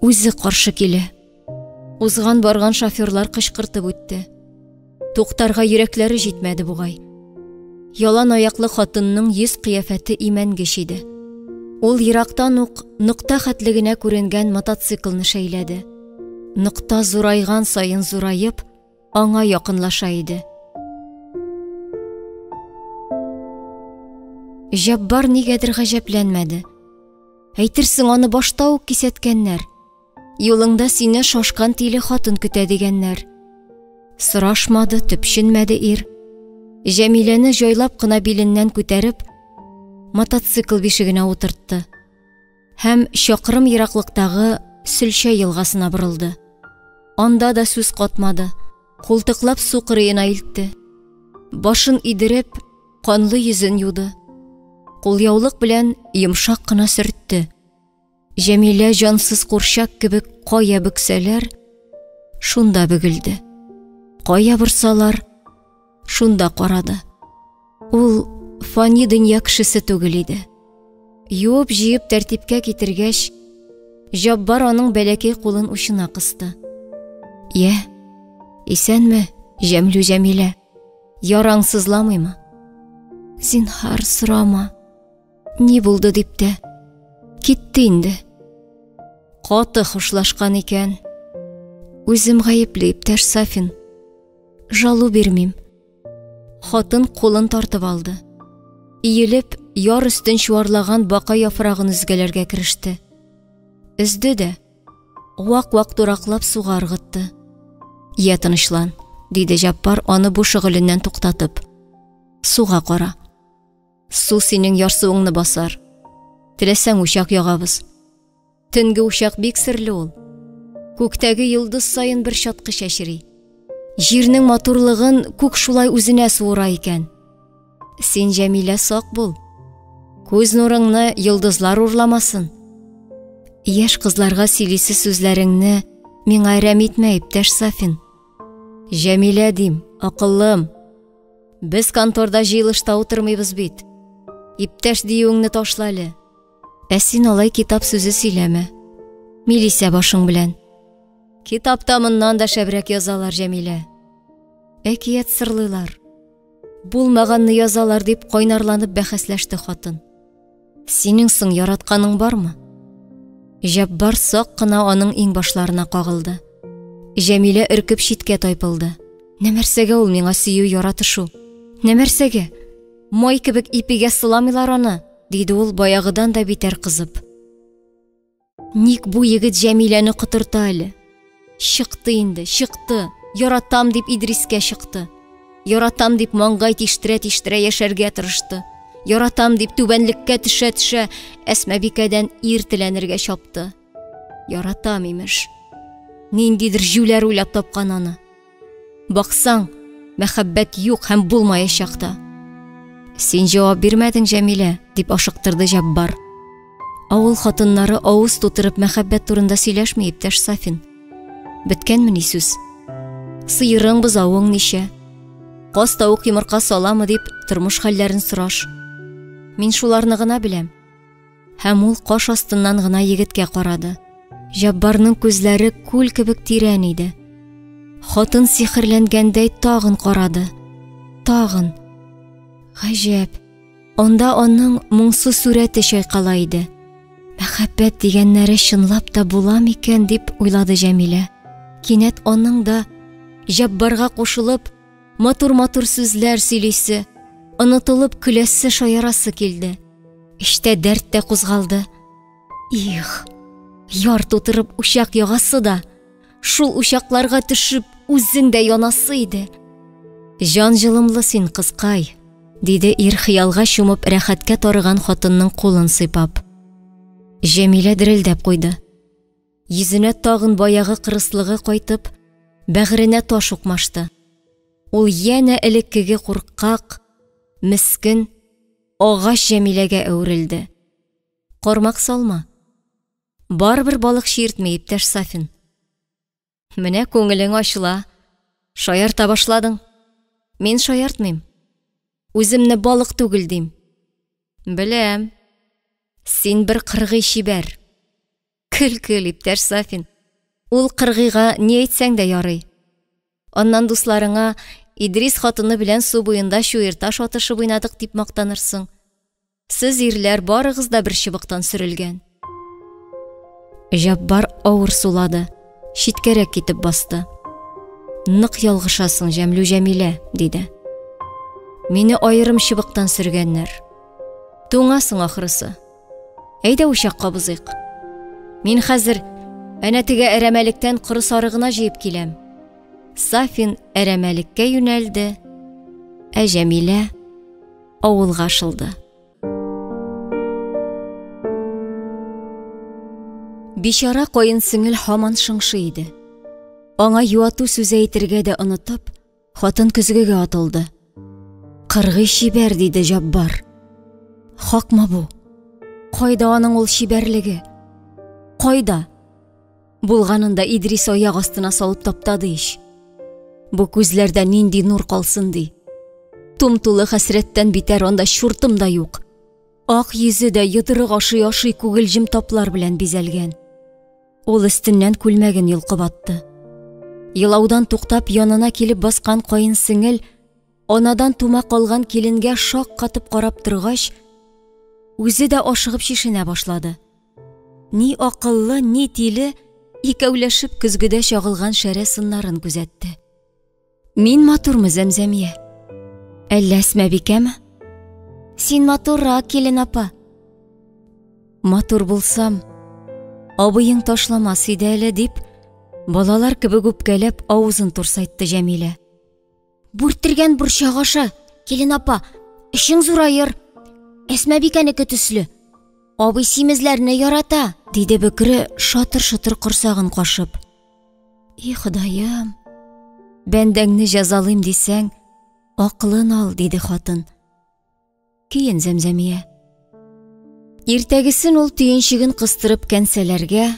Speaker 1: Үзе каршы килә. Узган барган шоферлар кычкыртып үтте. Туктарга йөрәкләре җитмәде бугай. Ялан аяклы хатынның йөз кыяфәте имәнгеч иде. Ул ерактан ук нокта хәтле генә күренгән мотоциклны шәйләде. Нокта зурайган саен зураеп, аңа якынлаша иде. Җаббар нигәдер гаҗәпләнмәде. Әйтерсең, аны башта ук кисәткәннәр. Юлыңда сине шашкан тиле хатын көтә дигәннәр. Сорашмады, төпченмәде ир. Җәмиләне җайлап кына биленнән күтәреп, мотоцикл бишегенә утыртты һәм чакрым ераклыктагы Сөлчә елгасына борылды. Анда да сүз катмады, култыклап су кырыена илтте. Башын идереп, канлы йөзен юды. Кулъяулык белән йомшак кына сөртте. Җәмилә җансыз курчак кебек кая бөксәләр, шунда бөгелде. Кая борсалар, шунда карады. Ул фани дөнья кешесе түгел иде. Юып-җыеп тәртипкә китергәч, Җаббар аның бәләкәй кулын учына кысты. Йә, исәнме, Җәмлү Җәмилә? Яраң сызламыймы? Зинһар, сорама. Ни булды дип тә. Китте инде. Каты хушлашкан икән. Үзем гаепле, иптәш Сафин. Жалу бирмим. Хатын кулын тартып алды. Иелеп, яр өстен чуарлаган бака яфрагын өзгәләргә кереште. Өзде дә, вак-вак тураклап суга ыргытты. Йә, тынычлан, диде Җаппар аны бу шөгыленнән туктатып. Суга кара. Су синең ярсуыңны басар. Теләсәң, учак ягабыз. Төнге учак бик серле ул. Күктәге йолдыз саен бер чаткы чәчри. Җирнең матурлыгын күк шулай үзенә суыра икән. Син, Җәмилә, сак бул. Күз нурыңны йолдызлар урламасын. Яшь кызларга сөйлисе сүзләреңне миңа әрәм итмә, иптәш Сафин. Җәмилә дим, акыллым. Без конторда җыелышта утырмыйбыз бит. Иптәш диюеңне ташла әле. Ә син алай китап сүзе сөйләмә. Милисә башың белән. Китапта моннан да шәбрәк язалар, Җәмилә. Әкият сырлыйлар. Булмаганны язалар дип кайнарланып бәхәсләште хатын. Синең соң яратканың бармы? Җаббар сак кына аның иңбашларына кагылды. Җәмилә өркеп читкә тайпылды. Нәмәрсәгә ул миңа сөю яратышу? Нәмәрсәгә? Май кебек ипигә сыламыйлар аны, диде ул баягыдан да битәр кызып. Ник бу егет Җәмиләне котырта әле? Чыкты инде, чыкты. Яратам дип Идрискә чыкты. Яратам дип маңгай тиштерә-тиштерә яшәргә тырышты. Яратам дип түбәнлеккә төшә-төшә Әсмәбикәдән ир теләнергә чапты. Яратам имеш. Ниндидер җүләр уйлап тапкан аны. Баксаң, мәхәббәт юк һәм булмаячак та. Син җавап бирмәдең, Җәмилә, дип ашыктырды Җаббар. Авыл хатыннары авыз тутырып мәхәббәт турында сөйләшми, иптәш Сафин. Беткәнмени сүз? Сыерың, бозавың ничә? Каз тавык йомырка саламы дип тормыш хәлләрен сораш. Мин шуларны гына беләм. Һәм ул каш астыннан гына егеткә карады. Җаббарның күзләре күл кебек тирән иде. Хатын сихерләнгәндәй тагын карады. Тагын. Гаҗәп. Анда аның моңсу сурәте чайкала иде. Мәхәббәт дигәннәре чынлап та була микән дип уйлады Җәмилә. Кинәт аның да Җаббарга кушылып, матур-матур сүзләр сөйлисе, онытылып көләсе, шаярасы килде. Эчтә дәрт тә кузгалды. Их, яр тутырып учак ягасы да, шул учакларга төшеп, үзең дә янасы иде. Җан җылымлы син, кызкай, диде ир хыялга чумып рәхәткә тарыган хатынның кулын сыйпап. Җәмилә дерелдәп куйды. Йөзенә тагын баягы кырыслыгы кайтып, бәгыренә таш укмашты. Ул янә элеккеге куркак, мескен, агач Җәмиләгә әверелде. Кармак салма. Барыбер балык чиертми, иптәш Сафин. Менә күңелең ачыла. Шаярта башладың. Мин шаяртмыйм. Үземне балык түгел дим. Беләм. Син бер кыргый чибәр. Көл, көл, иптәш Сафин. Ул кыргыйга ни әйтсәң дә ярый. Аннан дусларыңа Идрис хатыны белән су буенда чуерташ атышып уйнадык дип мактанырсың. Сез ирләр барыгыз да бер чыбыктан сөрелгән. Җаббар авыр сулады, читкәрәк китеп басты. Нык ялгышасың, Җәмлү Җәмилә, диде. Мине аерым чыбыктан сөргәннәр. Туңасың ахрысы. Әйдә учак кабызыйк. Мин хәзер әнә теге әрәмәлектән коры сары гына җыеп киләм. Сафин әрәмәлеккә юнәлде, ә Җәмилә авылга шылды. Бичара каен сеңел һаман шыңшый иде. Аңа юату сүзе әйтергә дә онытып, хатын көзгегә атылды. Кыргый чибәр, диде Җаббар. Хакмы бу? Кайда аның ул чибәрлеге? Кайда? Булганын да Идрис аяк астына салып таптады ич. Бу күзләрдә нинди нур калсын ди. Тум-тулы хәсрәттән битәр анда чуртым да юк. Ак йөзе дә йодрык ашый-ашый күгелҗем таплар белән бизәлгән. Ул өстеннән күлмәген йолкып атты. Елаудан туктап янына килеп баскан каен сеңел анадан тума калган киленгә шак катып карап торгач, үзе дә ашыгып чишенә башлады. Ни акыллы, ни тиле, икәүләшеп көзгедә чагылган шәрә сыннарын күзәтте. Мин матурмы, Зәмзәмия? Әллә Әсмәбикәме? Син матуррак, килен апа. Матур булсам, абыең ташламас иде әле, дип, балалар кебек үпкәләп авызын турсайтты Җәмилә. Бүрттергән борчак аша, килен апа, эшең зураер. Әсмәбикәнеке төсле. Абый симезләрне ярата, диде бөкре шатыр-шотыр корсагын кашып. И Ходаем, бәндәңне җәзалыйм дисәң, акылын ал, диде хатын. Киен, Зәмзәмия. Иртәгесен ул төенчеген кыстырып кәнсәләргә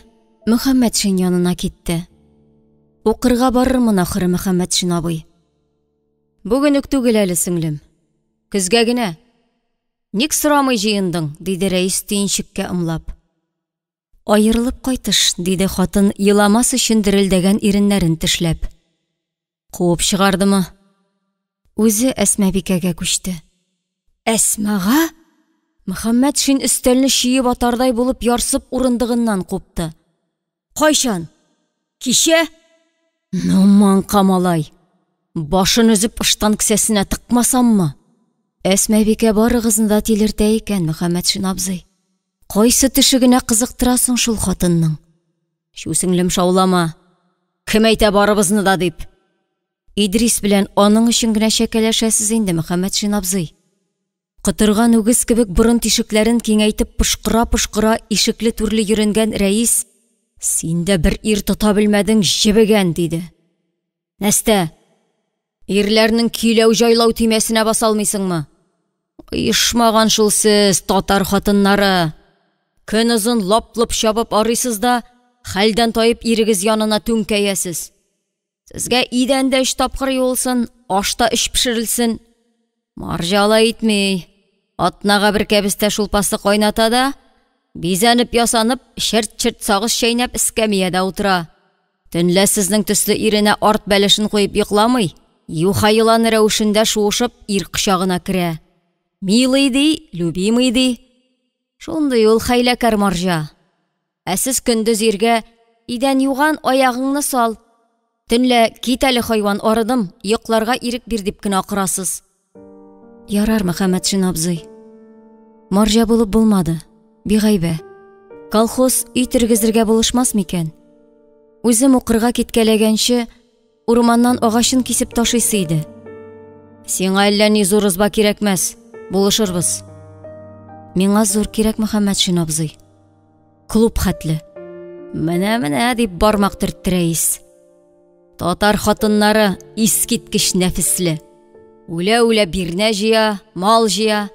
Speaker 1: Мөхәммәтшин янына китте. Укырга барырмын ахыры, Мөхәммәтшин абый. Бүген үк түгел әле, сеңлем. Көзгә генә. Ник сорамый җыендың? диде рәис төенчеккә ымлап. Аерылып кайтыш, диде хатын, еламас өчен дерелдәгән иреннәрен тешләп. Куып чыгардымы? Үзе Әсмабикәгә күчте. Әсмага? Мөхәммәтшин өстәлне чөеп атардай булып ярсып урындыгыннан купты. Кайчан? Кичә? Ну, маңка малай! Башын өзеп ыштан кесәсенә тыкмасаммы? Әсмабикә барыгызны да тилертә икән, Мөхәммәтшин абзый. Кайсы төше генә кызыктыра соң шул хатынның? Чү, сеңлем, шаулама. Кем әйтә барыбызны да дип? Идрис белән аның өчен генә чәкәләшәсез инде, Мөхәммәтшин абзый. Котырган үгез кебек борын тишекләрен киңәйтеп пошкыра-пошкыра ишекле-түрле йөренгән рәис, Син дә бер ир тота белмәдең, җебегән, диде. Нәстә? Ирләрнең көйләү-җайлау төймәсенә баса алмыйсыңмы? Оешмаган шул сез, татар хатыннары. Көн озын лап-лоп чабып арыйсыз да, хәлдән таеп ирегез янына түнкәясез. Сезгә идән дә өч тапкыр юылсын, аш та өч пешерелсен. Марҗа алай итми. Атнага бер кәбестә шулпасы кайната да, бизәнеп-ясанып, черт-черт сагыз чәйнәп эскәмиядә утыра. Төнлә сезнең төсле иренә арт бәлешен куеп йокламый, юха еланы рәвешендә шуышып ир кочагына керә. Милый ди, любимый ди. Шундый ул хәйләкәр марҗа. Ә сез көндез иргә идән юган, аягыңны сал. Төнлә кит әле, хайван, арыдым, йокларга ирек бир дип кенә акырасыз. Ярар, Мөхәммәтшин абзый. Марҗа булып булмады, бигайбә. Колхоз өй тергезергә булышмас микән? Үзем укырга киткәләгәнче, урманнан агачын кисеп ташыйсы иде. Сиңа әллә ни зур ызба кирәкмәс, булышырбыз. Миңа зур кирәк, Мөхәммәтшин абзый. Клуб хәтле. Менә-менә дип бармак төртте рәис. Татар хатыннары искиткеч нәфисле. Үлә-үлә бирнә җыя, мал җыя.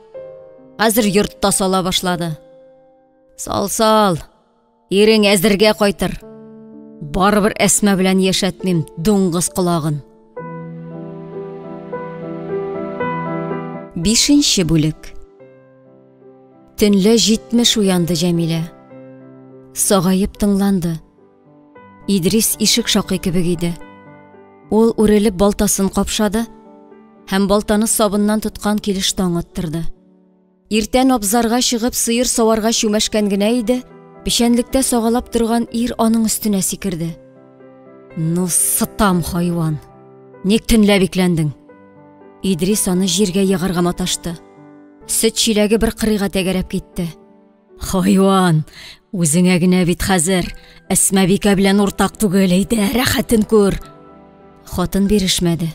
Speaker 1: Хәзер йорт та сала башлады. Сал-сал, ирең әзергә кайтыр. Барыбер Әсмә белән яшәтмим, дуңгыз колагын. Бишенче бүлек. Төнлә 70 уянды Җәмилә. Сагаеп тыңланды. Идрис ишек шакый кебек иде. Ул үрелеп балтасын капшады һәм балтаны сабыннан тоткан килеш таң аттырды. Иртән абзарга чыгып сыер саварга чүмәшкән генә иде, печәнлектә сагалап торган ир аның өстенә сикерде. Ну, сытам, хайван! Ник төнлә бикләндең? Идрис аны җиргә егарга маташты. Сөт чиләге бер кырыйга тәгәрәп китте. Хайван, үзеңә генә бит хәзер. Әсмабикә белән уртак түгел, әйдә, рәхәтен күр. Хатын бирешмәде.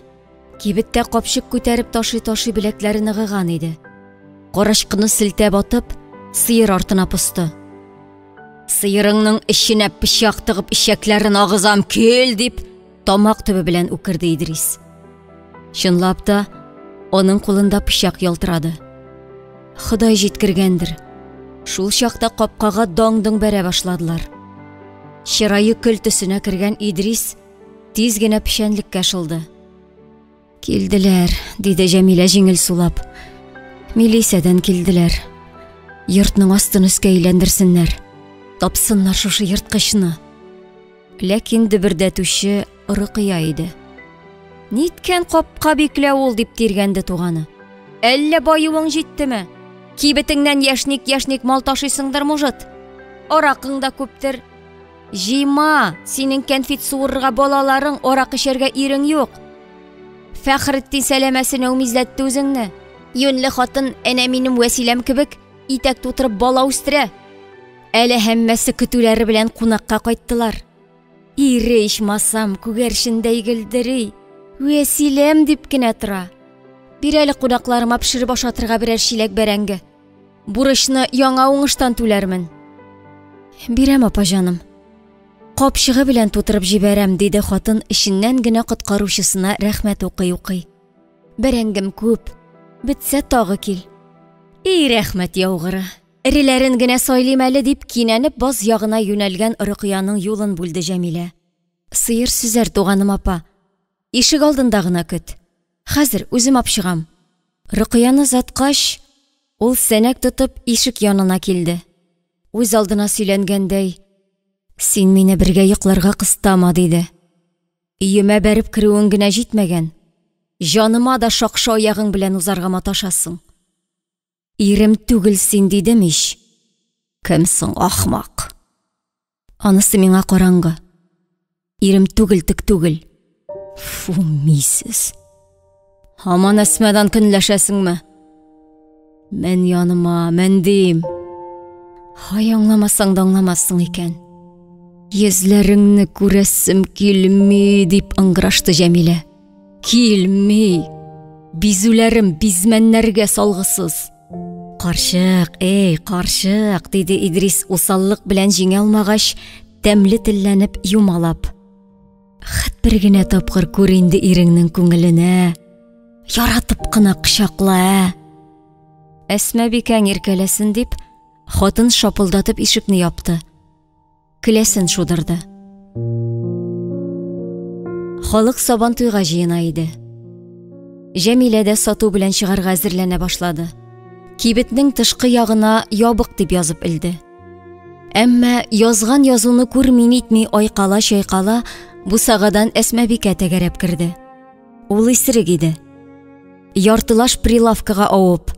Speaker 1: Кибеттә капчык күтәреп ташый-ташый беләкләре ныгыган иде. Карачкыны селтәп атып, сыер артына посты. Сыерыңның эченә пычак тыгып эчәкләрен агызам, кил, дип, тамак төбе белән үкерде Идрис. Чынлап та, аның кулында пычак ялтырады. Ходай җиткергәндер. Шул чакта капкага даң-доң бәрә башладылар. Чырае көл төсенә кергән Идрис тиз генә печәнлеккә шылды. Килделәр, диде Җәмилә җиңел сулап. Милисәдән килделәр. Йортның астын өскә әйләндерсеннәр. Тапсыннар шушы ерткычны. Ләкин дөбердәтүче Рыкыя иде. Ниткән капка бикләү ул, дип тиргәнде туганы. Әллә баюың җиттеме? Кибетеңнән яшник-яшник мал ташыйсыңдыр, мужыт. Аракың да күптер. Җыйма, синең кәнфит суырырга балаларың, аракы эчәргә ирең юк. Фәхретдин сәләмәсенә үмизләтте үзеңне. Юньле хатын әнә минем Вәсиләм кебек итәк тутырып бала үстерә. Әле һәммәсе көтүләре белән кунакка кайттылар. Ире ичмасам күгәрчендәй гөлдери, Вәсиләм дип кенә тора. Бир әле кунакларыма пешереп ашатырга берәр чиләк бәрәңге. Бурычны яңа уңыштан түләрмен. Бирәм, апа җаным. Капчыгы белән тутырып җибәрәм, диде хатын эченнән генә коткаручысына рәхмәт укый-укый. Бәрәңгем күп, бетсә тагы кил. И рәхмәт яугыры. Эреләрен генә сайлыйм әле, дип кинәнеп баз ягына юнәлгән Рөкыяның юлын бүлде Җәмилә. Сыер сөзәр, туганым апа. Ишек алдында гына көт. Хәзер үзем апчыгам. Рөкыяны озаткач, ул сәнәк тотып ишек янына килде. Үз алдына сөйләнгәндәй, Син мине бергә йокларга кыстама, диде. Өемә бәреп керүең генә җитмәгән, җаныма да шакшы аягың белән узарга маташасың. Ирем түгел син дидем ич. Кем соң, ахмак? Анысы миңа караңгы. Ирем түгел тек түгел. Фу, мисез. Һаман Әсмәдән көнләшәсеңме? Мен яныма, мен дим. Һай, аңламасаң да аңламассың икән. Йөзләреңне күрәсем килми, дип ыңгырашты Җәмилә. Килми. Бизүләрем бизмәннәргә салгысыз. Карчык, эй, карчык, диде Идрис усаллык белән җиңә алмагач, тәмле телләнеп юмалап. Хәт бер генә тапкыр күр инде иреңнең күңеленә. Яратып кына кочакла, ә. Әсмәбикәң иркәләсен дип, хатын шапылдатып ишекне япты. Келәсен шудырды. Халык Сабантуйга җыена иде. Җәмилә дә сату белән чыгарга әзерләнә башлады. Кибетнең тышкы ягына ябык дип язып элде. Әмма язган язуны күрми нитми айкала-чайкала бусагадан Әсмәбикә тәгәрәп керде. Ул исерек иде. Яртылаш прилавкага авып,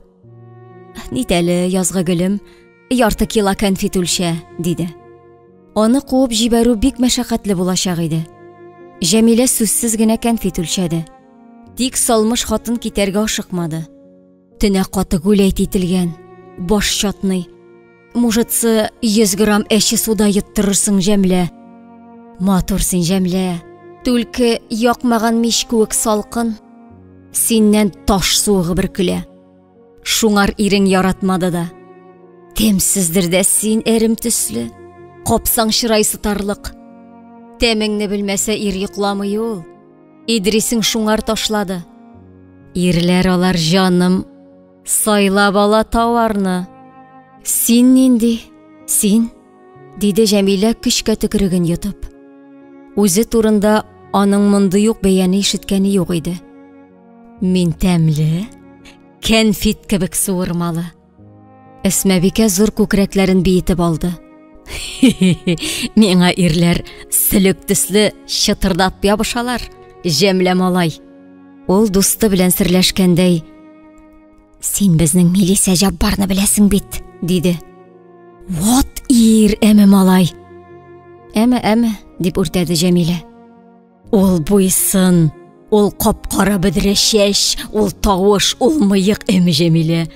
Speaker 1: Нит әле, язгы гөлем, ярты кило кәнфит үлчә, диде. Аны куып җибәрү бик мәшәкатьле булачак иде. Җәмилә сүзсез генә кәнфит үлчәде. Тик салмыш хатын китәргә ашыкмады. Төнә каты гүләйт ителгән, баш чатный. Мужицы 100 грамм әче суда йоттырырсың, Җәмлә. Матур син, Җәмлә. Түлке якмаган мич кеүек салкын. Синнән таш суыгы бөркелә. Шуңар ирең яратмады да. Тәмсездер дә син әрем төсле. Капсаң чырай сытарлык. Тәмеңне белмәсә ир йокламый ул. Идрисең шуңар ташлады. Ирләр алар җаным, сайлап ала тауарны. Син нинди? Син? Диде Җәмилә көчкә төкереген йотып. Үзе турында аның мондый ук бәяне ишеткәне юк иде. Мин тәмле, кәнфит кебек суырмалы. Әсмәбикә зур күкрәкләрен биетеп алды. Миңа ирләр сөлек төсле чытырдап ябышалар, җәмлә малай. Ул дусты белән серләшкәндәй, Син безнең милисә Җаббарны беләсең бит, диде. Вот ир, әме малай. Әме, әме, дип үртәде Җәмилә. Ул буйсын, ул кап-кара бөдрә чәч, ул тавыш, ул мыек, әме Җәмилә.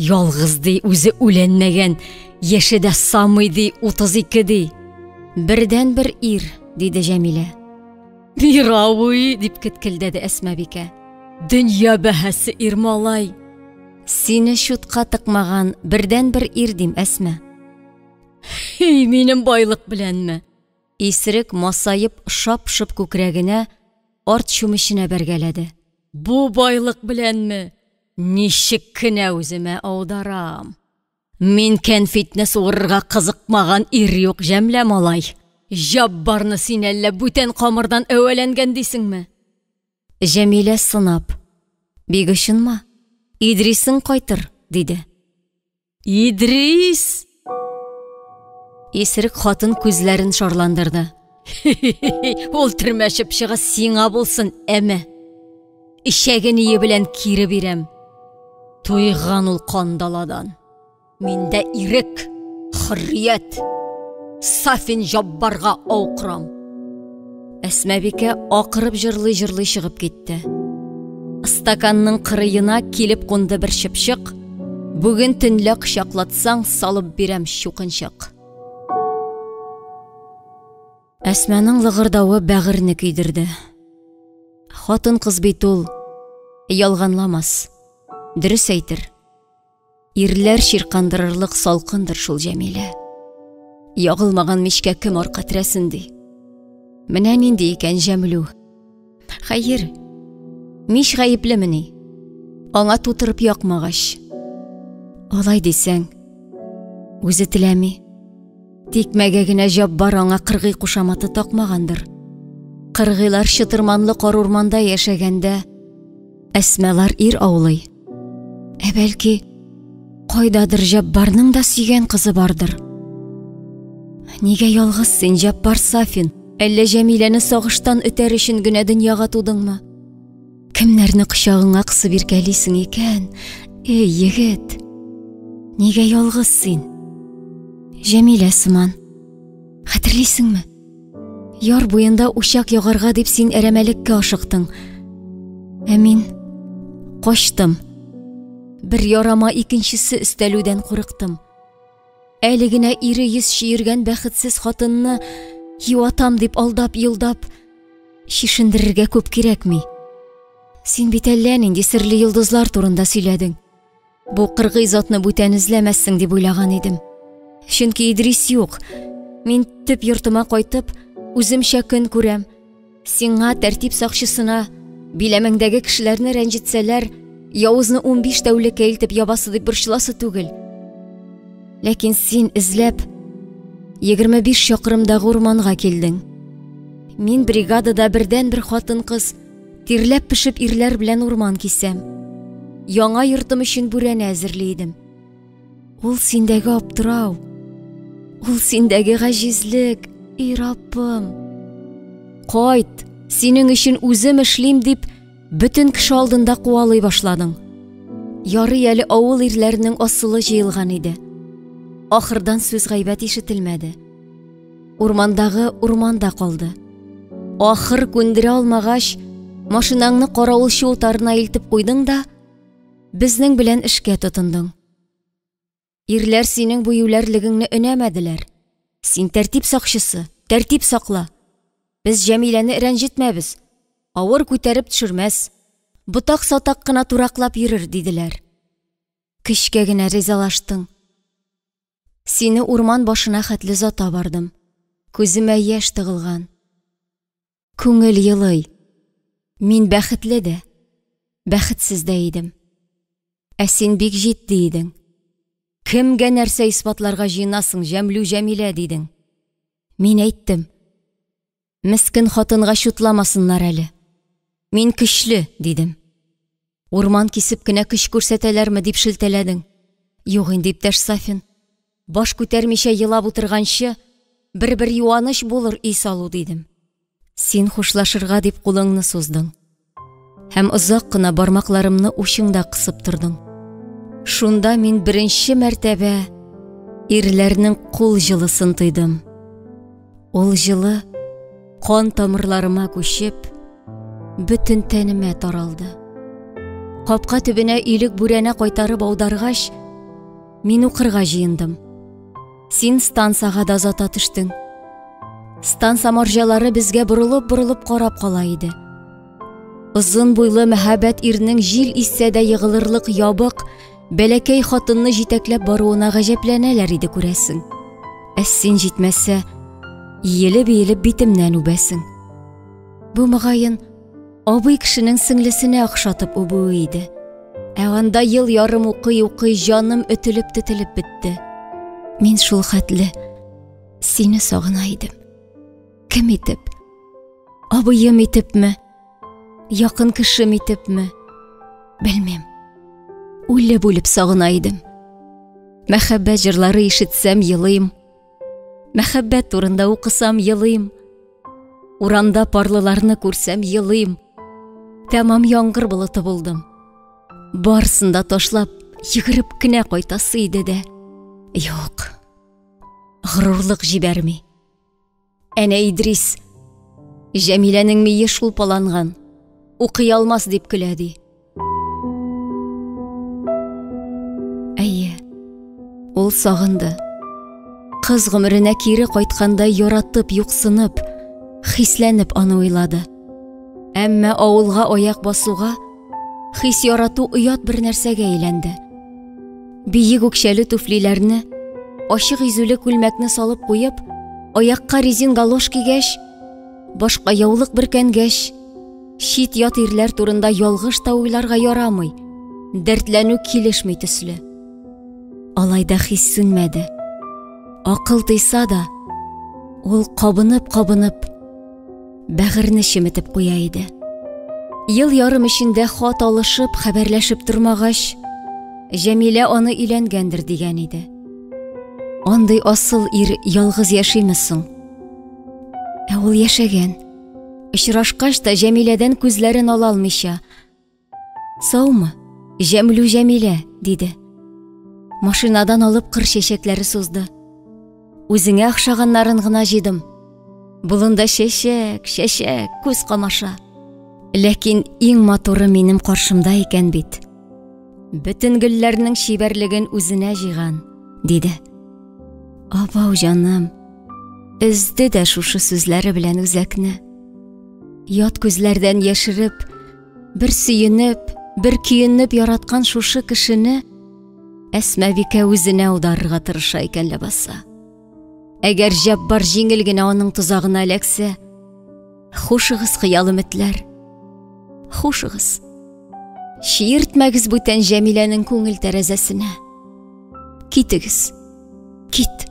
Speaker 1: Ялгыз ди, үзе үләнмәгән. Яше дә самый ди, 32 ди. Бердәнбер ир, диде Җәмилә. Мирауи, дип кеткелдәде Әсмабикә. Дөнья бәһасе ир малай. Сине чутка тыкмаган бердәнбер ир дим, Әсмә. Һи, минем байлык беләнме? Исерек масаеп шап-шоп күкрәгенә, арт чүмеченә бәргәләде. Бу байлык беләнме? Ничек кенә үземә аударам? Мин кәнфитне суырырга кызыкмаган ир юк, Җәмлә малай. Җаббарны син әллә бүтән камырдан әвәләнгән дисеңме? Җәмилә сынап. Бик очынма. Идрисең кайтыр, диде. Идрис! Исерек хатын күзләрен шарландырды. Ул төрмә чыпчыгы сиңа булсын, әмә. Эчәге ние белән кире бирәм. Туйган ул кандаладан. Миндә ирек, хөррият. Сафин Җаббарга ау корам. Әсмәбикә акырып җырлый-җырлый чыгып китте. Стаканның кырыена килеп кунды бер чыпчык. Бүген төнлә кочаклатсаң, салып бирәм чукынчык. Әсманың лыгырдавы бәгырьне көйдерде. Хатын-кыз бит ул ялганламас, дөрес әйтер. Ирләр чиркандырырлык салкындыр шул Җәмилә. Ягылмаган мичкә кем арка терәсен ди. Менә нинди икән Җәмлү. Хәер, мич гаеплемени? Аңа тутырып якмагач. Алай дисәң, үзе теләми. Тикмәгә генә Җаббар аңа кыргый кушаматы такмагандыр. Кыргыйлар чытырманлы карурманда яшәгәндә, Әсмалар ир аулый. Ә бәлки, кайдадыр Җаббарның да сөйгән кызы бардыр. Нигә ялгыз син, Җаббар Сафин? Әллә Җәмиләне сагыштан өтәр өчен генә дөньяга тудыңмы? Кемнәрне кочагыңа кысып иркәлисең икән? Эй, егет! Нигә ялгыз син? Җәмилә сыман. Хәтерлисеңме? Яр буенда учак ягарга дип син әрәмәлеккә ашыктың. Ә мин качтым. Бер ярама икенчесе өстәлүдән курыктым. Әле генә ире йөз чөергән бәхетсез хатынны юатам дип алдап-йолдап чишендерергә күп кирәкми. Син бит әллә нинди серле йолдызлар турында сөйләдең. Бу кыргый затны бүтән эзләмәссең дип уйлаган идем. Чөнки Идрис юк. Мин төп йортыма кайтып, үземчә көн күрәм. Сиңа, тәртип сакчысына, биләмәңдәге кешеләрне рәнҗетсәләр, явызны 15 тәүлеккә илтеп ябасы дип борчыласы түгел. Ләкин син эзләп 25 чакрымдагы урманга килдең. Мин бригадада бердән-бер хатын-кыз, тирләп-пешеп ирләр белән урман кисәм. Яңа йортым өчен бүрәнә әзерли идем. Ул синдәге аптырау, ул синдәге гаҗизлек, эй Раббым. Кайт, синең өчен үзем эшлим дип, бөтен кеше алдында куалый башладың. Ярый әле авыл ирләренең асылы җыелган иде. Ахырдан сүз гайбәт ишетелмәде. Урмандагы урманда калды. Ахыр күндерә алмагач, машинаңны каравылчы утарына илтеп куйдың да, безнең белән эшкә тотындың. Ирләр синең бу юләрлегеңне өнәмәделәр. Син тәртип сакчысы, тәртип сакла. Без Җәмиләне рәнҗетмәбез. Авыр күтәреп төшермәс. Ботак-сатак кына тураклап йөрер, диделәр. Көчкә генә ризалаштың. Сине урман башына хәтле озата бардым. Күземә яшь тыгылган. Күңел елый. Мин бәхетле дә, бәхетсез дә идем. Ә син бик җитди идең. Кемгә нәрсә исбатларга җыенасың, Җәмлү Җәмилә, дидең. Мин әйттем. Мескен хатынга чутламасыннар әле. Мин көчле, дидем. Урман кисеп кенә көч күрсәтәләрме дип шелтәләдең. Юк инде, иптәш Сафин. Баш күтәрмичә елап утырганчы, бер-бер юаныч булыр өй салу, дидем. Син хушлашырга дип кулыңны суздың. Һәм озак кына бармакларымны учыңда кысып тордың. Шунда мин беренче мәртәбә ирләрнең кул җылысын тойдым. Ул җылы кан тамырларыма күчеп, бөтен тәнемә таралды. Капка төбенә өйлек бүрәнә кайтарып аударгач, мин укырга җыендым. Син стансага да озата төштең. Станса марҗалары безгә борылып-борылып карап кала иде. Озын буйлы мәһабәт ирнең җил иссә дә егылырлык ябык, бәләкәй хатынны җитәкләп баруына гаҗәпләнәләр иде күрәсең. Ә син җитмәсә, иелеп-иелеп битемнән үбәсең. Бу мөгаен абый кешенең сеңлесенә охшатып үбүе иде. Ә анда ел ярым укый-укый җаным өтелеп-тетелеп бетте. Мин шул хәтле сине сагына идем. Кем итеп? Абыем итепме? Якын кешем итепме? Белмим. Үлеп-үлеп сагына идем. Мәхәббәт җырлары ишетсәм елыйм. Мәхәббәт турында укысам елыйм. Урамда парлыларны күрсәм елыйм. Тәмам яңгыр болыты булдым. Барсын да ташлап, йөгереп кенә кайтасы иде дә. Юк. Горурлык җибәрми. Әнә Идрис. Җәмиләнең мие шулпаланган. Укый алмас дип көлә ди. Әйе. Ул сагынды. Кыз гомеренә кире кайткандай яратып, юксынып, хисләнеп аны уйлады. Әмма авылга аяк басуга хис ярату оят бер нәрсәгә әйләнде. Биек үкчәле туфлиләрне, ачык изүле күлмәкне салып куеп, аякка резин галош кигәч, башка яулык бөркәнгәч, чит ят ирләр турында ялгыш та уйларга ярамый, дәртләнү килешми төсле. Алай да хис сүнмәде. Акыл тыйса да, ул кабынып-кабынып, бәгырьне чеметеп куя иде. Ел ярым эчендә хат алышып, хәбәрләшеп тормагач, Җәмилә аны өйләнгәндер дигән иде. Андый асыл ир ялгыз яшиме соң? Ә ул яшәгән. Очрашкач та Җәмиләдән күзләрен ала алмыйча, Саумы, Җәмлү Җәмилә, диде. Машинадан алып кыр чәчәкләре сузды. Үзеңә охшаганнарын гына җыйдым. Болында чәчәк, чәчәк, күз камаша. Ләкин иң матуры минем каршымда икән бит. Бөтен гөлләрнең чибәрлеген үзенә җыйган, диде. Абау җаным, өзде дә шушы сүзләре белән үзәкне. Ят күзләрдән яшереп, Бер сөенеп, бер көенеп яраткан шушы кешене Әсмәбикә үзенә аударырга тырыша икән ләбаса. Әгәр Җәббар җиңел генә аның тозагына эләксә, хушыгыз хыял өметләр. Хушыгыз. Чиертмәгез бүтән Җәмиләнең күңел тәрәзәсенә. Китегез. Кит.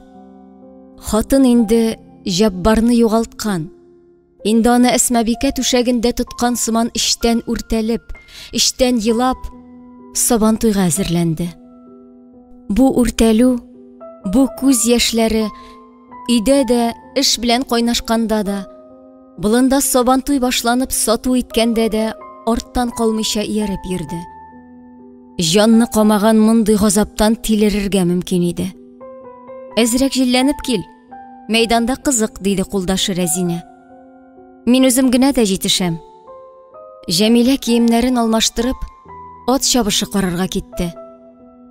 Speaker 1: Хатын инде Җәббарны югалткан. Инде аны Әсмабикә түшәгендә тоткан сыман эчтән үртәлеп, эчтән елап, Сабантуйга әзерләнде. Бу үртәлү, бу күз яшьләре өйдә дә, эш белән кайнашканда да, болында Сабантуй башланып сату иткәндә дә арттан калмыйча ияреп йөрде. Җанны камаган мондый газаптан тилерергә мөмкин иде. Әзрәк җилләнеп кил, Мәйданда кызык, диде кулдашы Рәзинә. Мин үзем генә дә җитешәм. Җәмилә киемнәрен алмаштырып, ат чабышы карарга китте.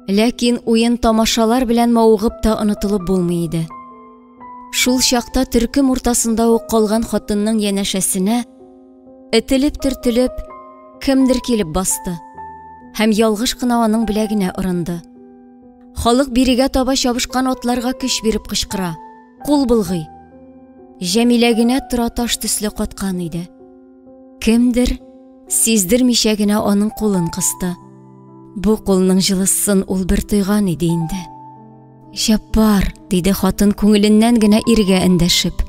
Speaker 1: Ләкин уен тамашалар белән мавыгып та онытылып булмый иде. Шул чакта төркем уртасында ук калган хатынның янәшәсенә этелеп-төртелеп кемдер килеп басты һәм ялгыш кына аның беләгенә орынды. Халык бирегә таба чабышкан атларга көч биреп кычкыра, кул болгый. Җәмилә генә тораташ төсле каткан иде. Кемдер сиздермичә генә аның кулын кысты. Бу кулның җылысын ул бер тойган иде инде. Җәббар, диде хатын күңеленнән генә иргә эндәшеп.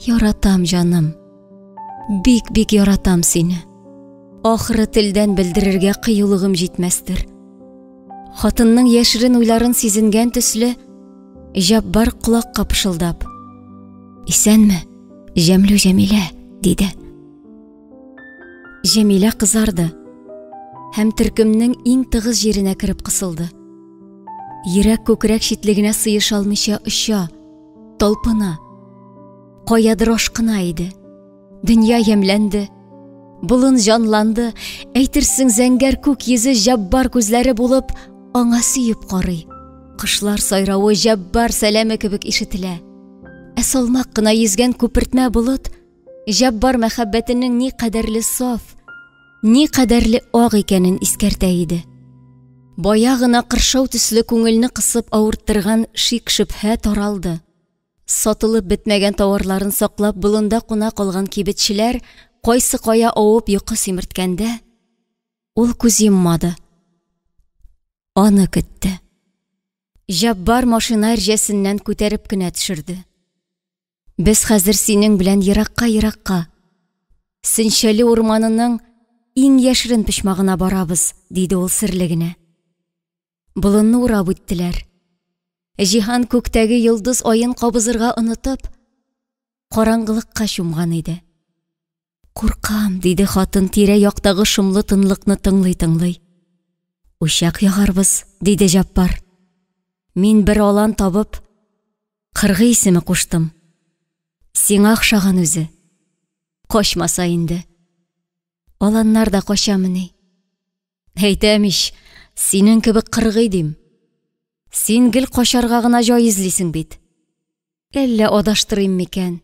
Speaker 1: Яратам, җаным. Бик-бик яратам сине. Ахыры телдән белдерергә кыюлыгым җитмәстер. Хатынның яшерен уйларын сизенгән төсле, Җаббар колакка пышылдап: "Исәнме, Җәмлү Җәмилә?" диде. Җәмилә кызарды һәм төркемнең иң тыгыз җиренә кереп кысылды. Йөрәк күкрәк читлегенә сыеша алмыйча оча, талпына. Каядыр ашкына иде. Дөнья ямьләнде. Болын җанланды, әйтерсең зәңгәр күк йөзе җаббар күзләре булып аңа сөеп карый. Кошлар сайравы Җәббар сәламе кебек ишетелә. Ә салмак кына йөзгән күпертмә болыт Җәббар мәхәббәтенең ни кадәрле саф, ни кадәрле ак икәнен искәртә иде. Бая гына кыршау төсле күңелне кысып авырттырган шик-шөбһә таралды. Сатылып бетмәгән тауарларын саклап болында куна калган кибетчеләр кайсы кая авып йокы симерткәндә, ул күз йоммады. Аны көтте. Җаббар машина әрҗәсеннән күтәреп кенә төшерде. Без хәзер синең белән еракка-еракка, Сөнчәле урманының иң яшерен почмагына барабыз, диде ул серле генә. Болынны урап үттеләр. Җиһан күктәге йолдыз аен кабызырга онытып, караңгылыкка чумган иде. Куркам, диде хатын тирә-яктагы шомлы тынлыкны тыңлый-тыңлый. Учак ягарбыз, диде Җаппар. Мин бер алан табып, кыргый исеме куштым. Сиңа охшаган үзе. Качмаса инде. Аланнар да качамыни? Әйтәм ич, синең кебек кыргый дим. Син гел качарга гына җай эзлисең бит. Әллә адаштырыйм микән?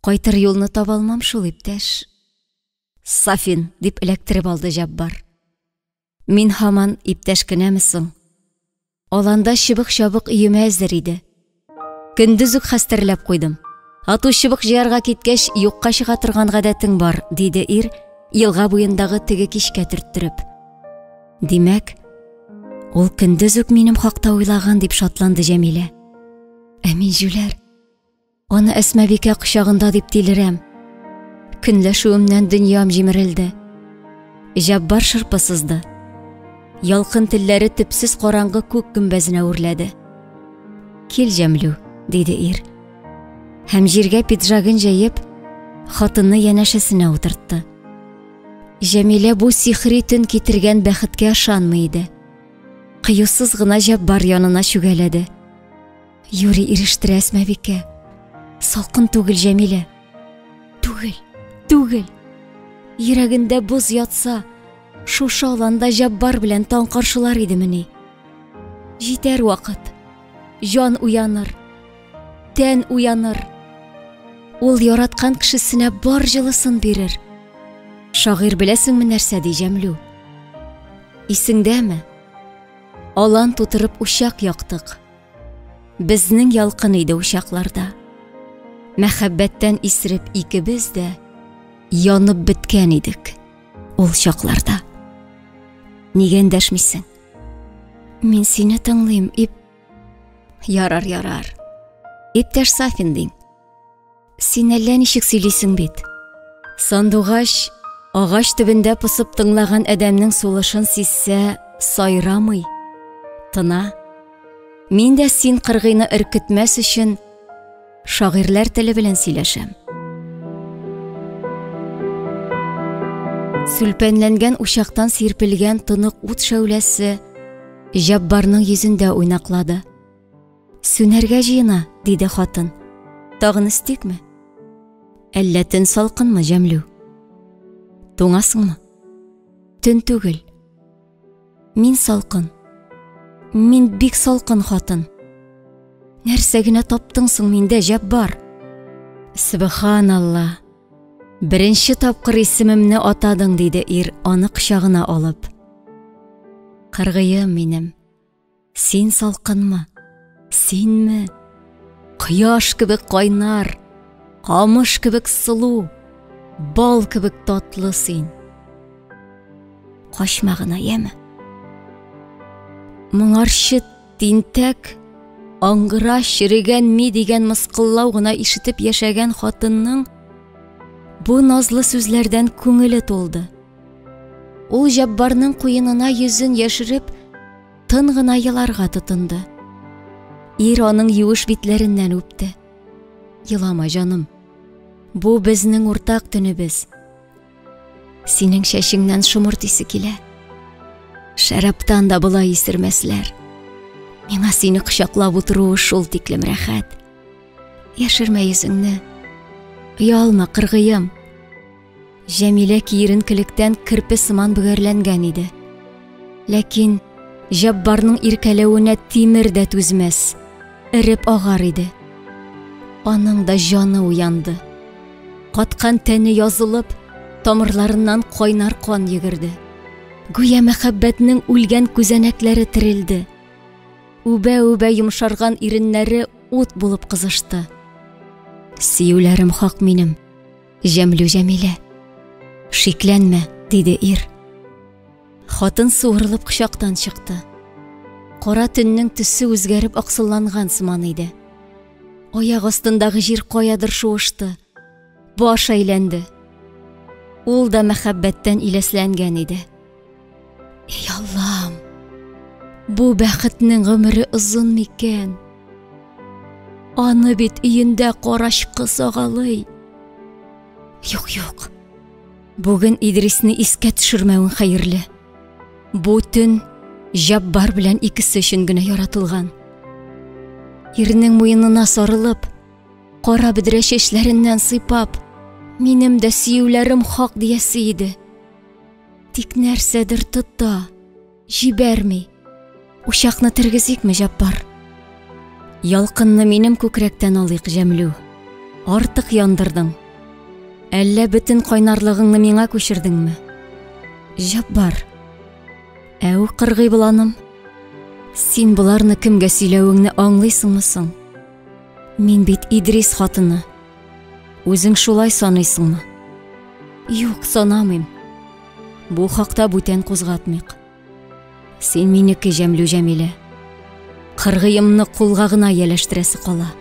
Speaker 1: Кайтыр юлны таба алмам шул, иптәш. Сафин, дип эләктереп алды Җаббар. Мин һаман иптәш кенәме соң? Аланда чыбык-чабык өеме әзер иде. Көндез үк хәстәрләп куйдым. Ату чыбык җыярга киткәч, юкка чыга торган гадәтең бар, диде ир, елга буендагы теге кичкә төрттереп. Димәк, ул көндез үк минем хакта уйлаган, дип шатланды Җәмилә. Ә мин җүләр. Аны Әсмәбикә кочагында дип тилерәм. Көнләшүемнән дөньям җимерелде. Җаббар шырпы сызды. Ялкын телләре төпсез караңгы күк гөмбәзенә үрләде. Кил, Җәмлү, диде ир. Һәм җиргә пиджагын җәеп, хатынны янәшәсенә утыртты. Җәмилә бу сихри төн китергән бәхеткә ышанмый иде. Кыюсыз гына Җаббар янына чүгәләде. Юри ирештерә Әсмәбикә. Салкын түгел, Җәмилә. Түгел, түгел. Йөрәгендә боз ятса, шушы аланда Җаббар белән таң каршылар идемени? Җитәр вакыт. Җан уяныр. Тән уяныр. Ул яраткан кешесенә бар җылысын бирер. Шагыйрь беләсеңме нәрсә ди Җәмлү? Исеңдәме? Алан тутырып учак яктык. Безнең ялкын иде учакларда. Мәхәббәттән исереп икебез дә янып беткән идек ул чакларда. Нигә эндәшмисең? Мин сине тыңлыйм, ип... Ярар, ярар. Иптәш Сафин дим. Син әллә ничек сөйлисең бит. Сандугач агач төбендә посып тыңлаган адәмнең сулышын сизсә, сайрамый, тына. Мин дә син кыргыйны өркетмәс өчен шагыйрьләр теле белән сөйләшәм. Сүлпәнләнгән учактан сирпелгән тонык ут шәүләсе Җаббарның йөзендә уйнаклады. Сүнәргә җыена, диде хатын. Тагын өстикме? Әллә төн салкынмы, Җәмлү? Туңасыңмы? Төн түгел. Мин салкын. Мин бик салкын хатын. Нәрсә генә таптың соң миндә, Җәббар? Сөбханалла. Беренче тапкыр исемемне атадың, диде ир, аны кочагына алып. Кыргыем минем. Син салкынмы? Синме? Кояш кебек кайнар, камыш кебек сылу, бал кебек татлы син. Качма гына, яме. Моңарчы тинтәк, аңгыра, черегән ми дигән мыскыллау гына ишетеп яшәгән хатынның бу назлы сүзләрдән күңеле тулды. Ул Җаббарның куенына йөзен яшереп, тын гына еларга тотынды. Ир аның юеш битләреннән үпте. Елама, җаным. Бу безнең уртак төнебез. Синең чәчеңнән шомырт исе килә. Шәрабтан да болай исермәсләр. Миңа сине кочаклап утыруы шул тиклем рәхәт. Яшермә йөзеңне. Оялма, кыргыем. Җәмилә киеренкелектән керпе сыман бөгәрләнгән иде. Ләкин Җаббарның иркәләвенә тимер дә түзмәс, эреп агар иде. Аның да җаны уянды. Каткан тәне язылып, тамырларыннан кайнар кан йөгерде. Гүя мәхәббәтнең үлгән күзәнәкләре терелде. Үбә-үбә йомшарган иреннәре ут булып кызышты. Сөюләрем хак минем, Җәмлү Җәмилә. Шикләнмә, диде ир. Хатын суырылып кочактан чыкты. Кара төннең төсе үзгәреп аксылланган сыман иде. Аяк астындагы җир каядыр шуышты. Баш әйләнде. Ул да мәхәббәттән иләсләнгән иде. Эй Аллам! Бу бәхетнең гомере озын микән? Аны бит өендә карачкы сагалый. Юк, юк. Бүген Идрисне искә төшермәвең хәерле. Бу төн Җаббар белән икесе өчен генә яратылган. Ирнең муенына сарылып, кара бөдрә чәчләреннән сыйпап, минем дә сөюләрем хак диясе иде. Тик нәрсәдер тота, җибәрми. Учакны тергезикме, Җаббар? Ялкынны минем күкрәктән алыйк, Җәмлү. Артык яндырдың. Әллә бөтен кайнарлыгыңны миңа күчердеңме? Җаббар. Әү, кыргый боланым. Син боларны кемгә сөйләвеңне аңлыйсыңмы соң? Мин бит Идрис хатыны. Үзең шулай саныйсыңмы? Юк, санамыйм. Бу хакта бүтән кузгатмыйк. Син минеке, Җәмлү Җәмилә. Кыргыемны кулга гына ияләштерәсе кала.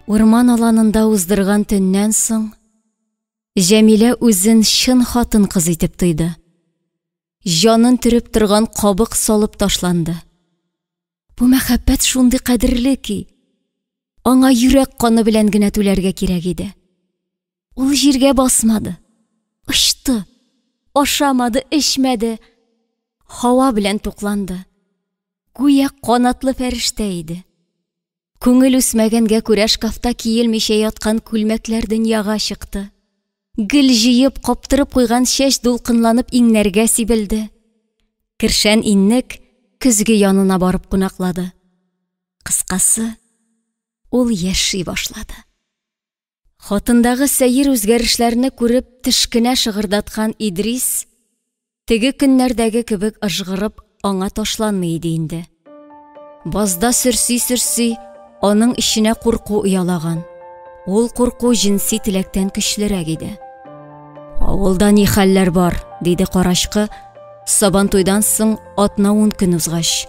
Speaker 1: Урман аланында уздырган төннән соң Җәмилә үзен чын хатын-кыз итеп тойды. Җанын төреп торган кабык салып ташланды. Бу мәхәббәт шундый кадерле ки, аңа йөрәк каны белән генә түләргә кирәк иде. Ул җиргә басмады, очты, ашамады, эчмәде, һава белән тукланды. Гүя канатлы фәрештә иде. Күңел үсмәгәнгә күрә шкафта киелмичә яткан күлмәкләр дөньяга чыкты. Гел җыеп, каптырып куйган чәч дулкынланып иңнәргә сибелде. Кершән иннек көзге янына барып кунаклады. Кыскасы, ул яши башлады. Хатындагы сәер үзгәрешләрне күреп теш кенә шыгырдаткан Идрис Теге көннәрдәге кебек ыжгырып аңа ташланмый иде инде. Базда сөрси-сөрси, аның эченә курку оялаган. Ул курку җенси теләктән көчлерәк иде. Авылда ни хәлләр бар, диде карачкы, Сабантуйдан соң атна-ун көн узгач.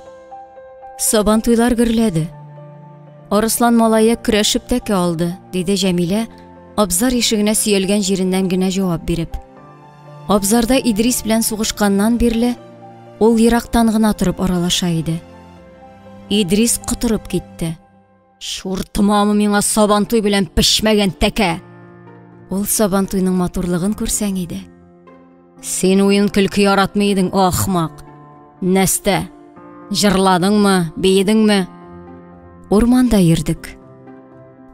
Speaker 1: Сабантуйлар гөрләде. Арыслан малае көрәшеп тәкә алды, диде Җәмилә, абзар ишегенә сөялгән җиреннән генә җавап биреп. Абзарда Идрис белән сугышканнан бирле ул ерактан гына торып аралаша иде. Идрис котырып китте. Чуртымамы миңа сабантуй белән пешмәгән тәкә? Ул сабантуйның матурлыгын күрсәң иде. Син уен көлке яратмый идең, ахмак. Нәстә? Җырладыңмы, биедеңме? Урманда йөрдек.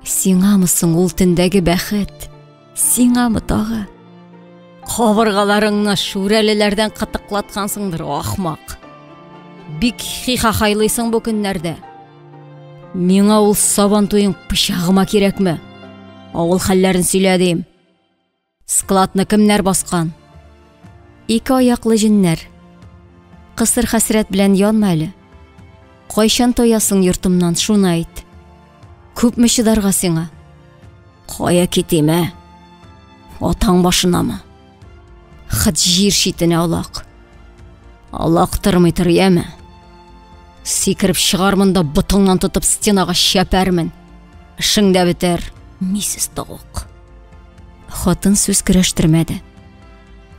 Speaker 1: Сиңамы соң ул төндәге бәхет? Сиңамы тагы? Кабыргаларыңны шүрәлеләрдән кытыклаткансыңдыр, ахмак. Бик хихахайлыйсың бу көннәрдә. Миңа ул сабан туең пычагыма кирәкме? Авыл хәлләрен сөйлә дим. Складны кемнәр баскан? Ике аяклы җеннәр. Кысыр хәсрәт белән янма әле. Кайчан тоясың йортымнан, шуны әйт. Күпме чыдарга сиңа? Кая китим, ә? Атаң башынамы? Хыт җир читенә олак. Олактырмый тор, яме. Сикереп чыгармын да ботыңнан тотып стенага чәпәрмен. Эшең дә бетәр, мисез тавык. Хатын сүз көрәштермәде.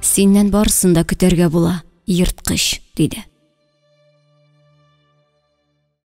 Speaker 1: Синнән барысын да көтәргә була, ерткыч, диде.